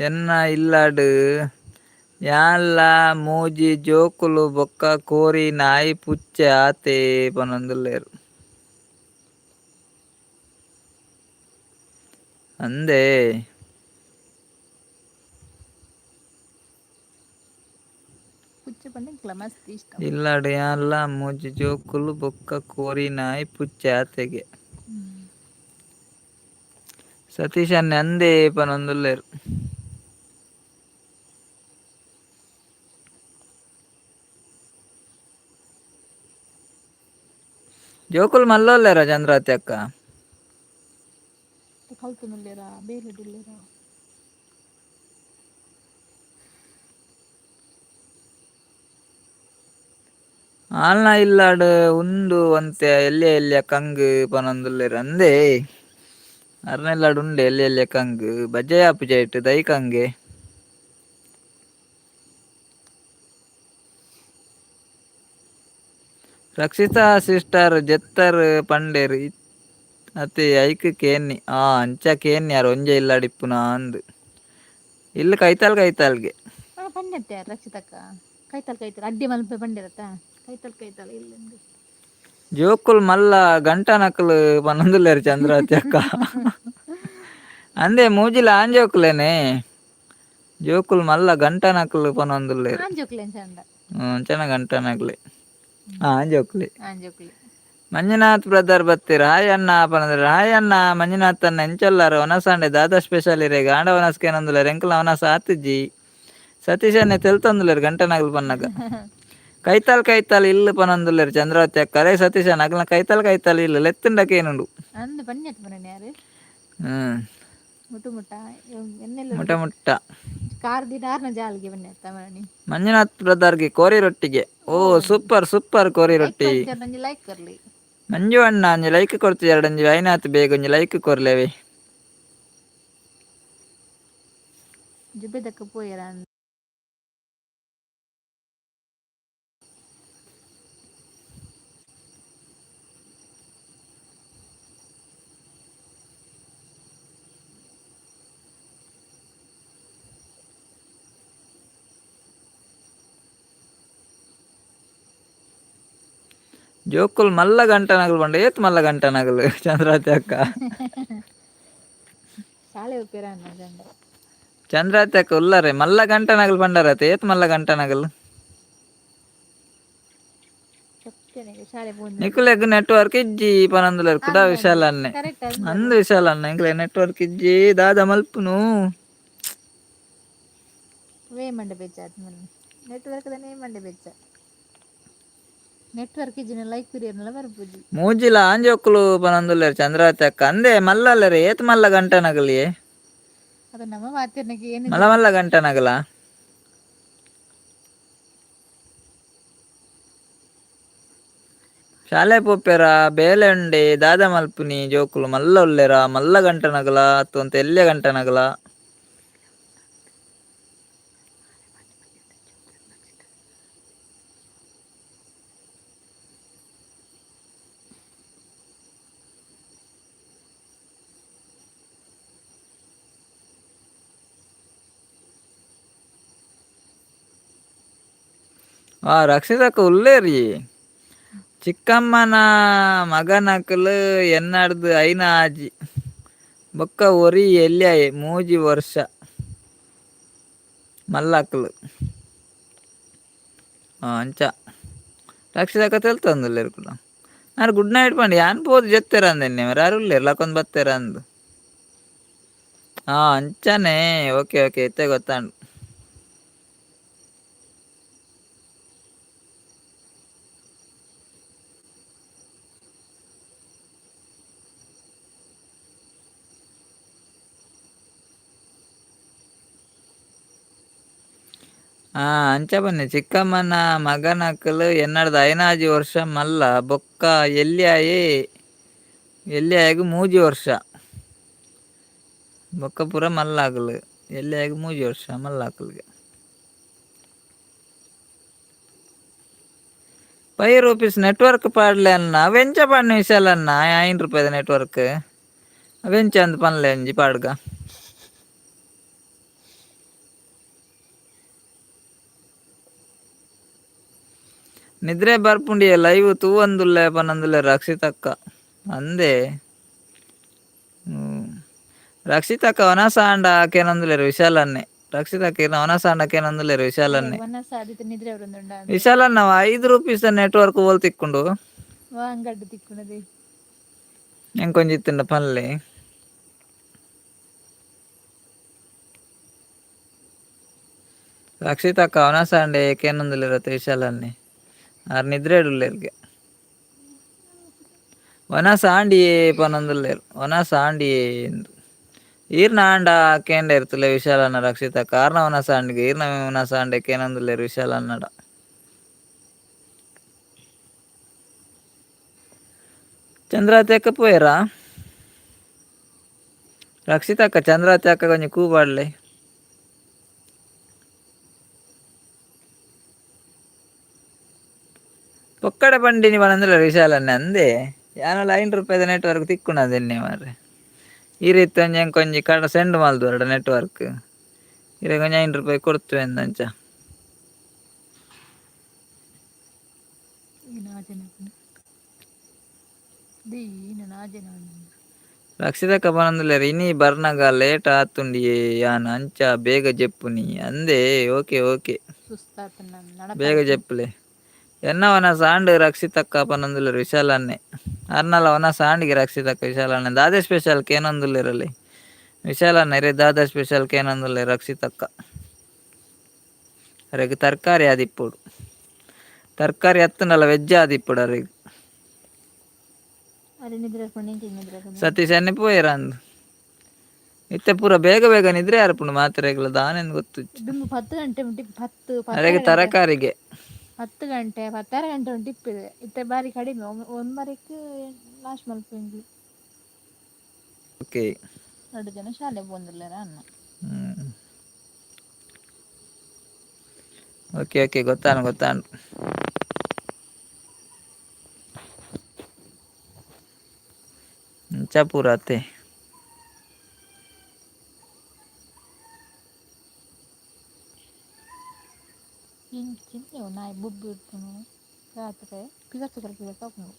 ಎನ್ನ ಇಲ್ಲಡ್ ಯಾನ್ಲ ಮೂಜಿ ಜೋಕುಲು ಬೊಕ್ಕ ಕೋರಿ ನಾಯಿ ಪುಚ್ಚೆ ಆತೆ ಪನೊಂದುಲ್ಲೆರ್. ಅಂದೆ. ಪುಚ್ಚೆ ಪಂಡ ಎಂಕ್ಲ ಮಸ್ತ್ ಇಷ್ಟ. ಇಲ್ಲಡ್ ಯಾನ್ಲ ಮೂಜಿ ಜೋಕುಲು ಬೊಕ್ಕ ಕೋರಿ ನಾಯಿ ಪುಚ್ಚೆ ಆತೆಗೆ. ಸತೀಶ್ ಅಣ್ಣೆ ಅಂದೆ ಪನೊಂದುಲ್ಲೆರ್. ಜೋಕುಲು ಮಲ್ಲೊಲ್ಲೆರ ಚಂದ್ರಾವತಿ ಅಕ್ಕ? ಕಲ್ತೊಂದುಲ್ಲೆರಾ ಬೇಲೆಡುಲ್ಲೆರಾ? ಆಲ್ನ ಇಲ್ಲಡ್ ಉಂಡು ಒಂತೆ ಎಲ್ಯ ಎಲ್ಯ ಕಂಗ್ ಪನೊಂದುಲ್ಲೆರ್ ಅಂದೆ. ಅರ್ನ ಇಲ್ಲಡ್ ಉಂಡೆ ಎಲ್ಯ ಎಲ್ಯ ಕಂಗ್ ಬಜ್ಜೈ ಆಪುಜಿ ಐಟ್ ದೈ ಕಂಗೆ. ರಕ್ಷಿತಾ ಸಿಸ್ಟರ್ ಜೆತ್ತರ್ ಪಂಡೆರ್ ಅತೆ ಐಕ್ ಕೇನ್ನಿ ಆ ಅಂಚ ಕೇನ್ನಿ ಆರ್ ಒಂಜೆ ಇಲ್ಲಡ್ ಇಪ್ಪುನ ಅಂದ್. ಇಲ್ಲ್ ಕೈತಲ್ ಕೈತಲ್ಗೆ. ಹಾ ಪಂಡೆತ್ತೆ ರಕ್ಷಿತಕ್ಕ ಕೈತಲ್ ಕೈತಲ್ ಅಡ್ಡಿ ಮಲ್ಪೆ ಪಂಡೆರತ್ತ ಕೈತಲ್ ಕೈತಲ್ ಇಲ್ಲುಂದು. ಜೋಕುಲ್ ಮಲ್ಲ ಗಂಟನಕುಲು ಪನೊಂದುಲ್ಲೆರ್ ಚಂದ್ರಾವತಿ ಅಕ್ಕ. ಅಂದೆ ಮೂಜಿಲ ಆಂಜೋಕುಲೇನೆ ಜೋಕುಲ್ ಮಲ್ಲ ಗಂಟನಕುಲು ಪನೊಂದುಲ್ಲೆರ್. ಆಂಜೋಕ್ಲೆ ಚಂದ. ಅಂಚನ ಗಂಟನಕ್ಲೆ ಆಂಜೋಕುಲೆ. ಆಂಜೋಕ್ಲೆ. ಮಂಜುನಾಥ್ ಬ್ರದರ್ ಬತ್ತೆರ್ ಹಾಯ್ ಅಣ್ಣ ಪನೊಂದುಲ್ಲೆರ್. ಹಾಯ್ ಅಣ್ಣ ಮಂಜುನಾಥ್ ಅಣ್ಣ ಎಂಚೊಲ್ಲಾರ್ ವನಸ್ ಆಂಡೆ ದಾದಾ ಸ್ಪೆಷಲ್ ಇರೆಗ್ ಆಂಡ ವನಸ್ ಕೇನೊಂದುಲ್ಲೆರ್ ಎಂಕಲ್ನ ವನಸ್ ಆತಿಜಿ. ಸತೀಶ್ ಅಣ್ಣೆ ತೆಲ್ತೊಂದುಲ್ಲೆರ್ ಗಂಟನಗಲ್ ಪನ್ನಗ. ಕೈತಲ್ ಕೈತಲ್ ಇಲ್ಲ್ ಪನೊಂದುಲ್ಲೆರ್ ಚಂದ್ರಾವತಿ ಅಕ್ಕ. ಅರೇ ಸತೀಶ್ ಅಣ್ಣ ಅಗಲ್ನ ಕೈತಲ್ ಕೈತಲ್ ಇಲ್ಲ್ ಲೆತ್ತುಂಡ ಕೇನುಂಡು. ಅಂದ್ ಪನ್ಯತ್ ಪನನೆ ಯಾರು. ಹ್ಮ್. ಮುಟ್ಟು ಮುಟ್ಟ ಎನ್ನೆಲ್ಲ. ಮುಟ ಮುಟ್ಟ. ಕಾರ್ ದಿನಾರ್ನ ಜಾಲ್ಗೆ ಬನ್ನತ್ತ ಮಣಿ. ಮಂಜುನಾಥ್ ಬ್ರದರ್ಗೆ ಕೋರಿ ರೊಟ್ಟಿಗೆ ಓ ಸೂಪರ್ ಸೂಪರ್ ಕೋರಿ ಲೈಕ್ ರೊಟ್ಟಿ. ಕೊರ್ತಿಯರ್ ಲೈಕ್ ಕೊರ್ಲಿ. ಮಂಜು ಅಣ್ಣ ಒಂಜಿ ಲೈಕ್ ಕೊರ್ತಿಜಾರ್ಡ ಒಂಜಿ ಐನಾತ್ ಬೇಗ ಒಂಜಿ ಲೈಕ್ ಕೊರ್ಲೆವೆ. ಜುಬೆದಕ್ಕ ಪೋಯೆರ? ಜೋಕುಲ್ ಮಲ್ಲ ಗಂಟನಗಲ್ ಪಂಡ ಏತ್ ಮಲ್ಲ ಗಂಟನಗಲ್ ಚಂದ್ರಾವತಿ ಅಕ್ಕ? ಶಾಲೆ ಉಪ್ಪೇರ ಅನ್ನ ಚಂದ. ಚಂದ್ರಾವತಿ ಅಕ್ಕ ಉಲ್ಲರೆ ಮಲ್ಲ ಗಂಟನಗಲ್ ಪಂಡರತೆ ಏತ್ ಮಲ್ಲ ಗಂಟನಗಲ್? ಚೊಕ್ಕನೆಗೆ ಶಾಲೆ ಪೋಂದು. ನಿಕುಲೆಗ್ ನೆಟ್ವರ್ಕ್ ಇಜ್ಜಿ ಪನೊಂದುಲ್ಲೆರ್ ಕುಡ ವಿಶಾಲ್ ಅಣ್ಣೆ. ಕರೆಕ್ಟ್. ಅಂದ್ ವಿಶಾಲ್ ಅಣ್ಣ ಎಂಕ್ಲೆ ನೆಟ್ವರ್ಕ್ ಇಜ್ಜಿ ದಾದ ಮಲ್ಪುನು. ವೇ ಮಂಡೆ ಬೆಚ್ಚ ಆತ್ ನೆಟ್ವರ್ಕ್ ದನೇ ಮಂಡೆ ಬೆಚ್ಚ. ನೆಟ್ವರ್ಕ್ ಇಜ್ಜಿನ ಲೈಕ್ ಪಿರಿಯರ್ನಲ ಬರ್ಪುಜಿ. ಮೂಜಿಲ ಆಂಜೋಕುಲು ಪನೊಂದುಲ್ಲೆರ್ ಚಂದ್ರಾವತಿ ಅಕ್ಕ. ಅಂದೆ ಮಲ್ಲಲ್ಲರೆ ಏತ್ ಮಲ್ಲ ಗಂಟನಗಲಿಯೇ? ಅದು ನಮ್ಮ ಮಾತಿರ್ನಕ್ಕೆ ಏನು. ಮಲ್ಲ ಮಲ್ಲ ಗಂಟನಗಲ. ಶಾಲೆ ಪೋಪೆರ ಬೇಲೆ ಉಂಡೆ ದಾದ ಮಲ್ಪುನಿ ಜೋಕುಲು ಮಲ್ಲ ಉಲ್ಲೆರ ಮಲ್ಲ ಗಂಟನಗಲ ಅತ್ತು ಒಂತೆ ಎಲ್ಯ ಗಂಟನಗಲ. ಆ ರಕ್ಷಿತಕ್ಕ ಉಲ್ಲೇರಿ ಚಿಕ್ಕಮ್ಮನ ಮಗನಕುಲು ಎನ್ನಡ್ದು ಐನ ಆಜಿ ಬೊಕ್ಕ ಒರಿ ಎಲ್ಯಾಯೆ 3 ವರ್ಷ. ಮಲ್ಲಾಕ್ಲು. ಅಂಚ ರಕ್ಷಿತಕ್ಕ ತೆಲ್ತೊಂದುಲ್ಲೆರ್ ಕುಡ. ಆರ್ ಗುಡ್ ನೈಟ್ ಪಂಡ ಯಾನ್ ಪೋದು ಜೆತ್ತೆರ್ ಅಂದೆನ್ನೆ ಮಾರ್ರೆ, ಆರ್ ಉಲ್ಲೆರ್ ಲಕೊಂದು ಬತ್ತೆರ್ ಅಂದ್. ಅಂಚನೆ ಓಕೆ ಓಕೆ ಇತ್ತೆ ಗೊತ್ತಾಂಡ್. ಅಂಚ ಬನ್ನಿ ಚಿಕ್ಕಮ್ಮನ ಮಗನಕುಲು ಎನ್ನಡ್ದ್ 5 ವರ್ಷ ಮಲ್ಲ ಬೊಕ್ಕ ಎಲ್ಯಾಯೆ ಎಲ್ಯಾಯಗ್ 3 ವರ್ಷ ಬೊಕ್ಕ ಪೂರ ಮಲ್ಲಾಕುಲು ಎಲ್ಯಾಯಗ್ 3 ವರ್ಷ ಮಲ್ಲಾಕುಲ್ಗೆ. 5 ರೂಪೀಸ್ ನೆಟ್ವರ್ಕ್ ಪಾಡ್ಲೆ ಅನ್ನ ಅವೆಂಚ ಪಾಡ್ನ ವಿಶಾಲ್ ಅನ್ನ 5 ರೂಪಾಯಿದ ನೆಟ್ವರ್ಕ್ ಅವೆಂಚ ಅಂದ್ ಪನ್ಲೆ ಒಂಜಿ ಪಾಡ್ಗ. ನಿದ್ರೆ ಬರ್ಪುಂಡಿಯೆ ಲೈವ್ ತೂವೊಂದುಲ್ಲೆ ಪನೊಂದುಲ್ಲೆ ರಕ್ಷಿತಕ್ಕ ಅಂದೆ. ರಕ್ಷಿತಕ್ಕ ವನಸ ಆಂಡ ಕೇನೊಂದುಲ್ಲೆರ್ ವಿಶಾಲ್ ಅನ್ನೆ. ರಕ್ಷಿತಕ್ಕ ಇರ್ನ ವನಸ ಆಂಡ ಕೇನೊಂದುಲ್ಲೆರ್ ವಿಶಾಲ್ ಅನ್ನೆ. ವನಸ ಆದಿತ್ತ ನಿದ್ರೆ ಬರೊಂದುಂಡ. ವಿಶಾಲ್ ಅಣ್ಣ 5 ರೂಪೀಸ್ ನೆಟ್ವರ್ಕ್ ಓಲ್ ತಿಕ್ಕುಂಡು? ವಾ ಅಂಗಡ್ಡ್ ತಿಕ್ಕುನದೆ? ಎಂಕೊಂಜಿ ಇತ್ತುಂಡ ಪನ್ಲೆ. ರಕ್ಷಿತಕ್ಕ ವನಸ ಆಂಡೆ ಕೇನೊಂದುಲ್ಲೆರ್ ಅತ್ತ ವಿಶಾಲ್ ಅನ್ನೆ. ಆರ್ ನಿದ್ರೆಡ್ ಉಲ್ಲೆರ್ಗೆ. ವನಸ ಆಂಡಿಯೇ ಪನೊಂದುಲ್ಲೆರ್, ವನಸ ಆಂಡಿಯೇ ಇಂದ್. ಈರ್ನ ಆಂಡ ಕೇಂಡೆರ್ ತುಲೆ ವಿಶಾಲ್ ಅಣ್ಣ ರಕ್ಷಿತಕ್ಕ ಆರ್ನ ವನಸ ಆಂಡಿಗೆ ಈರ್ನ ವನಸ ಆಂಡೆ ಕೇನೊಂದುಲ್ಲೆರ್ ವಿಶಾಲ್ ಅಣ್ಣಡ. ಚಂದ್ರಾವತಿ ಅಕ್ಕ ಪೋಯೆರಾ? ರಕ್ಷಿತಕ್ಕ ಚಂದ್ರಾವತಿ ಅಕ್ಕ ಒಂಜಿ ಕೂ ಪಾಡ್ಲೆ. ಪೊಕ್ಕಡೆ ಪಂಡಿನಿ ಪನೊಂದುಲ್ಲೆರ್ ವಿಶಾಲ್ ಅಣ್ಣೆ. ಅಂದೆ ಯಾನಲ 5 ರೂಪಾಯಿದ ನೆಟ್ವರ್ಕ್ ತಿಕ್ಕುಂಡಂದೆನ್ನೆ ಮಾರ್ರೆ. ಈ ರೀತಿ ಒಂಜಿ ಎಂಕೊಂಜಿ ಕಡ ಸೆಂಡ್ ಮಲ್ದುವರಡ ನೆಟ್ವರ್ಕ್ ಇರೆಗ್ ಒಂಜಿ 5 ರೂಪಾಯಿ ಕೊಡ್ತುವೆ ಅಂಚ. ಈ ನಾಜನ ದೀ ನಾಜನ. ರಕ್ಷಿತಕ್ಕ ಪನೊಂದುಲ್ಲೆರ್ ಇನಿ ಬರ್ನಗ ಲೇಟ್ ಆತುಂಡಿಯೇ ಯಾನ್ ಅಂಚ ಬೇಗ ಜೆಪ್ಪುನಿ ಅಂದೆ. Okay okay. ಸುಸ್ತಾತನ. ಬೇಗ ಜೆಪ್ಪುಲೆ. ಎನ್ನ ವನಸ ಆಂಡ್ ರಕ್ಷಿತಕ್ಕ ಪನೊಂದುಲ್ಲೆರ್ ವಿಶಾಲ್ ಅಣ್ಣೆ. ಅರ್ನಲ ವನಸ ಆಂಡಿಗೆ ರಕ್ಷಿತಕ್ಕ ವಿಶಾಲ್ ಅಣ್ಣೆ. ದಾದೆ ಸ್ಪೆಷಲ್ ಕೇನೊಂದುಲ್ಲೆರ್ ಅಲ್ಲಿ ವಿಶಾಲ್ ಅಣ್ಣ. ಇರೆ ದಾದ ಸ್ಪೆಷಲ್ ಕೇನೊಂದುಲ್ಲೆರ್ ರಕ್ಷಿತಕ್ಕ. ಅರೆಗ್ ತರಕಾರಿ ಆದಿಪ್ಪೊಡು, ತರಕಾರಿ ಅತ್ತುಂಡಲ ವೆಜ್ ಆದಿಪ್ಪೊಡು ಅರೆಗ್. ಅರೆ ನಿದ್ರೆ ಬರ್ಪುಂಡು ಎಂಕ್ ನಿದ್ರೆ ಬರ್ಪುಂಡು. ಸತೀಶ್ ಅನ್ನೆ ಪೋಯೆರ ಅಂದ್. ಇತ್ತೆ ಪೂರ ಬೇಗ ಬೇಗ ನಿದ್ರೆ ಆರ್ಪುಂಡು ಮಾತ್ರೆಗ್ಲ ದಾನೆಂದ್ ಗೊತ್ತುಜ್ಜಿ. ದುಂಬು 10 ಗಂಟೆ ಮುಟ್ಟಿ 10 ಅರೆಗ್ 10:30 ಗಂಟೆ. ತರಕಾರಿಗೆ. 10 ಗಂಟೆ 10:30 ಗಂಟೆ ಉಂಟು ಇಪ್ಪಿದೆ. ಇತ್ತೆ ಬಾರಿ ಕಡಿಮೆ, ಒಂಬರಕ್ಕೆ ಲಾಸ್ಟ್ ಮಲ್ಪೆಂಗ್ಲು. ಓಕೆ. ಎರಡು ಜನ ಶಾಲೆ ಪೋಂದುಲ್ಲೆರ ಅನ್ನ. ಓಕೆ ಓಕೆ, ಗೊತ್ತಾನು ಗೊತ್ತಾನು. ಅಂಚ ಪೂರ ಅತ್ತೆ. ಇಂಚಿನ ನಾಯಿ ಬೊಬ್ಬೆ ಇಡ್ಪುನು ರಾತ್ರೆ ಪಿದರ್ತು ಪಿದರ್ತು ಆಪುಂಡು.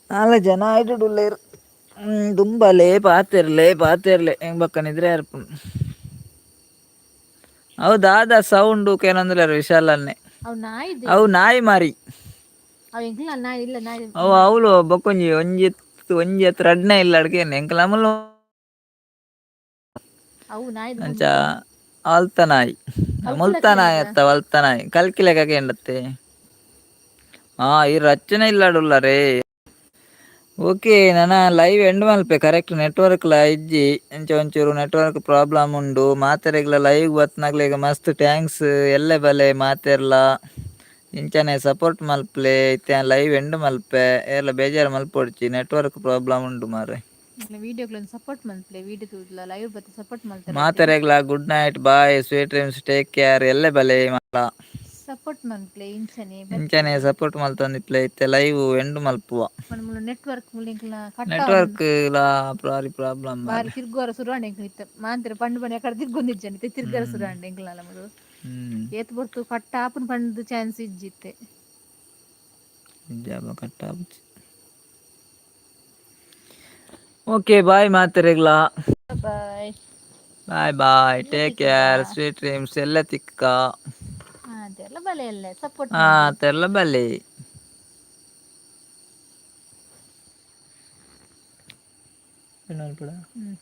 ನಾಲ್ ಜನ ಆಯ್ಟುಡುಲ್ಲೆರ್. ದುಂಬಲೆ ಪಾತೆರ್ಲೆ ಪಾತೆರ್ಲೆ ಎಂಕ್ ಬೊಕ್ಕ ನಿದ್ರೆ ಆರ್ಪುಂಡು. ಅವು ದಾದ ಸೌಂಡು ಕೇನೊಂದುಲ್ಲೆರ್ ವಿಶಾಲ್ ಅನ್ನೆ. ಅವು ನಾಯಿದೆ. ಅವು ನಾಯಿ ಮಾರಿ. ಅವು ಎಂಕ್ಲ ನಾಯಿ ಇಲ್ಲ ನಾಯಿ. ಅವು ಅವ್ಲು ಬೊಕೊಂಜಿ ಒಂಜಿ ಒಂಜಿ ಅತ್ ರಡ್ನೆ ಇಲ್ಲ ಅಡ್ಕೇನೆ ಎಂಕಲ ಅಮಲು. ಅವು ನಾಯಿದ. ಅಂಚ ಅಲ್ತ ನಾಯಿ ಮುಲ್ತ ನಾಯಿ ಅತ್ತ ವಲ್ತ ನಾಯಿ ಕಲ್ಕಿಲೆಕ ಕೇಂಡತ್ತೆ. ಈ ರಚನೆ ಇಲ್ಲಾಡುಲ್ಲರೇ. ಓಕೆ, ನನ live and Malpe. Correct network ಲ ಇಜ್ಜಿ, ಅಂಚ ಒಂಚೂರು ನೆಟ್ವರ್ಕ್ ಪ್ರಾಬ್ಲಮ್ ಉಂಡು. ಮಾತೆರೆಗ್ಲ ಲೈವ್ ಬತ್ನಾಗ್ಲೆಗ್ ಮಸ್ತ್ thanks. ಎಲ್ಲೆ ಬಲೆ ಮಾತೆರ್ಲ ಇಂಚನೆ ಸಪೋರ್ಟ್ ಮಲ್ಪ್ಲೆ. ಇತ್ತೆ ಲೈವ್ ಎಂಡ್ ಮಲ್ಪೆ, ಏರ್ಲ ಬೇಜಾರು ಮಲ್ಪೊಡ್ಚಿ, ನೆಟ್ವರ್ಕ್ ಪ್ರಾಬ್ಲಮ್ ಉಂಡು ಮಾರೆ. ವಿಡಿಯೋಗ್ಲೊಂದು ಸಪೋರ್ಟ್ ಮಲ್ಪ್ಲೆ, ವಿಡಿಯೋ ತೂದ್ಲ ಲೈವ್ ಬತ್ತ support ಮಲ್ತಾರೆ. ಮಾತೆರೆಗ್ಲ good night, bye, sweet dreams, take care. ಎಲ್ಲೆ ಬಲೆ ಮಾಲ. ಸಪೋರ್ಟ್ ಮಲ್ಪ್ಲೆ ಇಂಚನೆ. ಇಂಚನೆ ಸಪೋರ್ಟ್ ಮಲ್ತೊಂದಿಪ್ಲೆ. ಇತ್ತೆ ಲೈವ್ ಎಂಡ್ ಮಲ್ಪುವ. ನೆಟ್ವರ್ಕ್ ಮುಲ್ಲ ಕಟ್ಟ. ನೆಟ್ವರ್ಕ್ ಲಾ ಬಾರಿ ಪ್ರಾಬ್ಲಮ್. ಬಾರಿ ತಿರ್ಗುವಾರ ಸುರು ಆಂಡ್ ಎಂಕ್ಲ. ಇತ್ತೆ ಮಾಂತ್ರ ಪಂಡ್ ಪಂಡ್ ಎಕಡೆ ತಿರ್ಗೊಂದಿಜ್ಜಂడి. ಇತ್ತೆ ತಿರ್ಗಾರ ಸುರು ಆಂಡ್ ಎಂಕ್ಲನ ಮುಲು. ಏತ್ ಪೊರ್ತು ಕಟ್ಟ ಆಪುನ ಪಂದ್ ಚಾನ್ಸ್ ಇಜ್ಜಿ ಇತ್ತೆ. ಜಾಬ ಕಟ್ಟಾಪುಜಿ. ಓಕೆ, ಬಾಯ್ ಮಾತೆರೆಗ್ಲಾ. Boy. Bye bye, take care, sweet dreams ಎಲ್ಲ ತಿಕ್ಕ. ಅದೆಲ್ಲ ಬಲೆ ಅಲ್ಲ ಸಪೋರ್ಟ್. ಹಾ, ತೆರ್ಲ ಬಲ್ಲಿ. ಹ್ಮ್.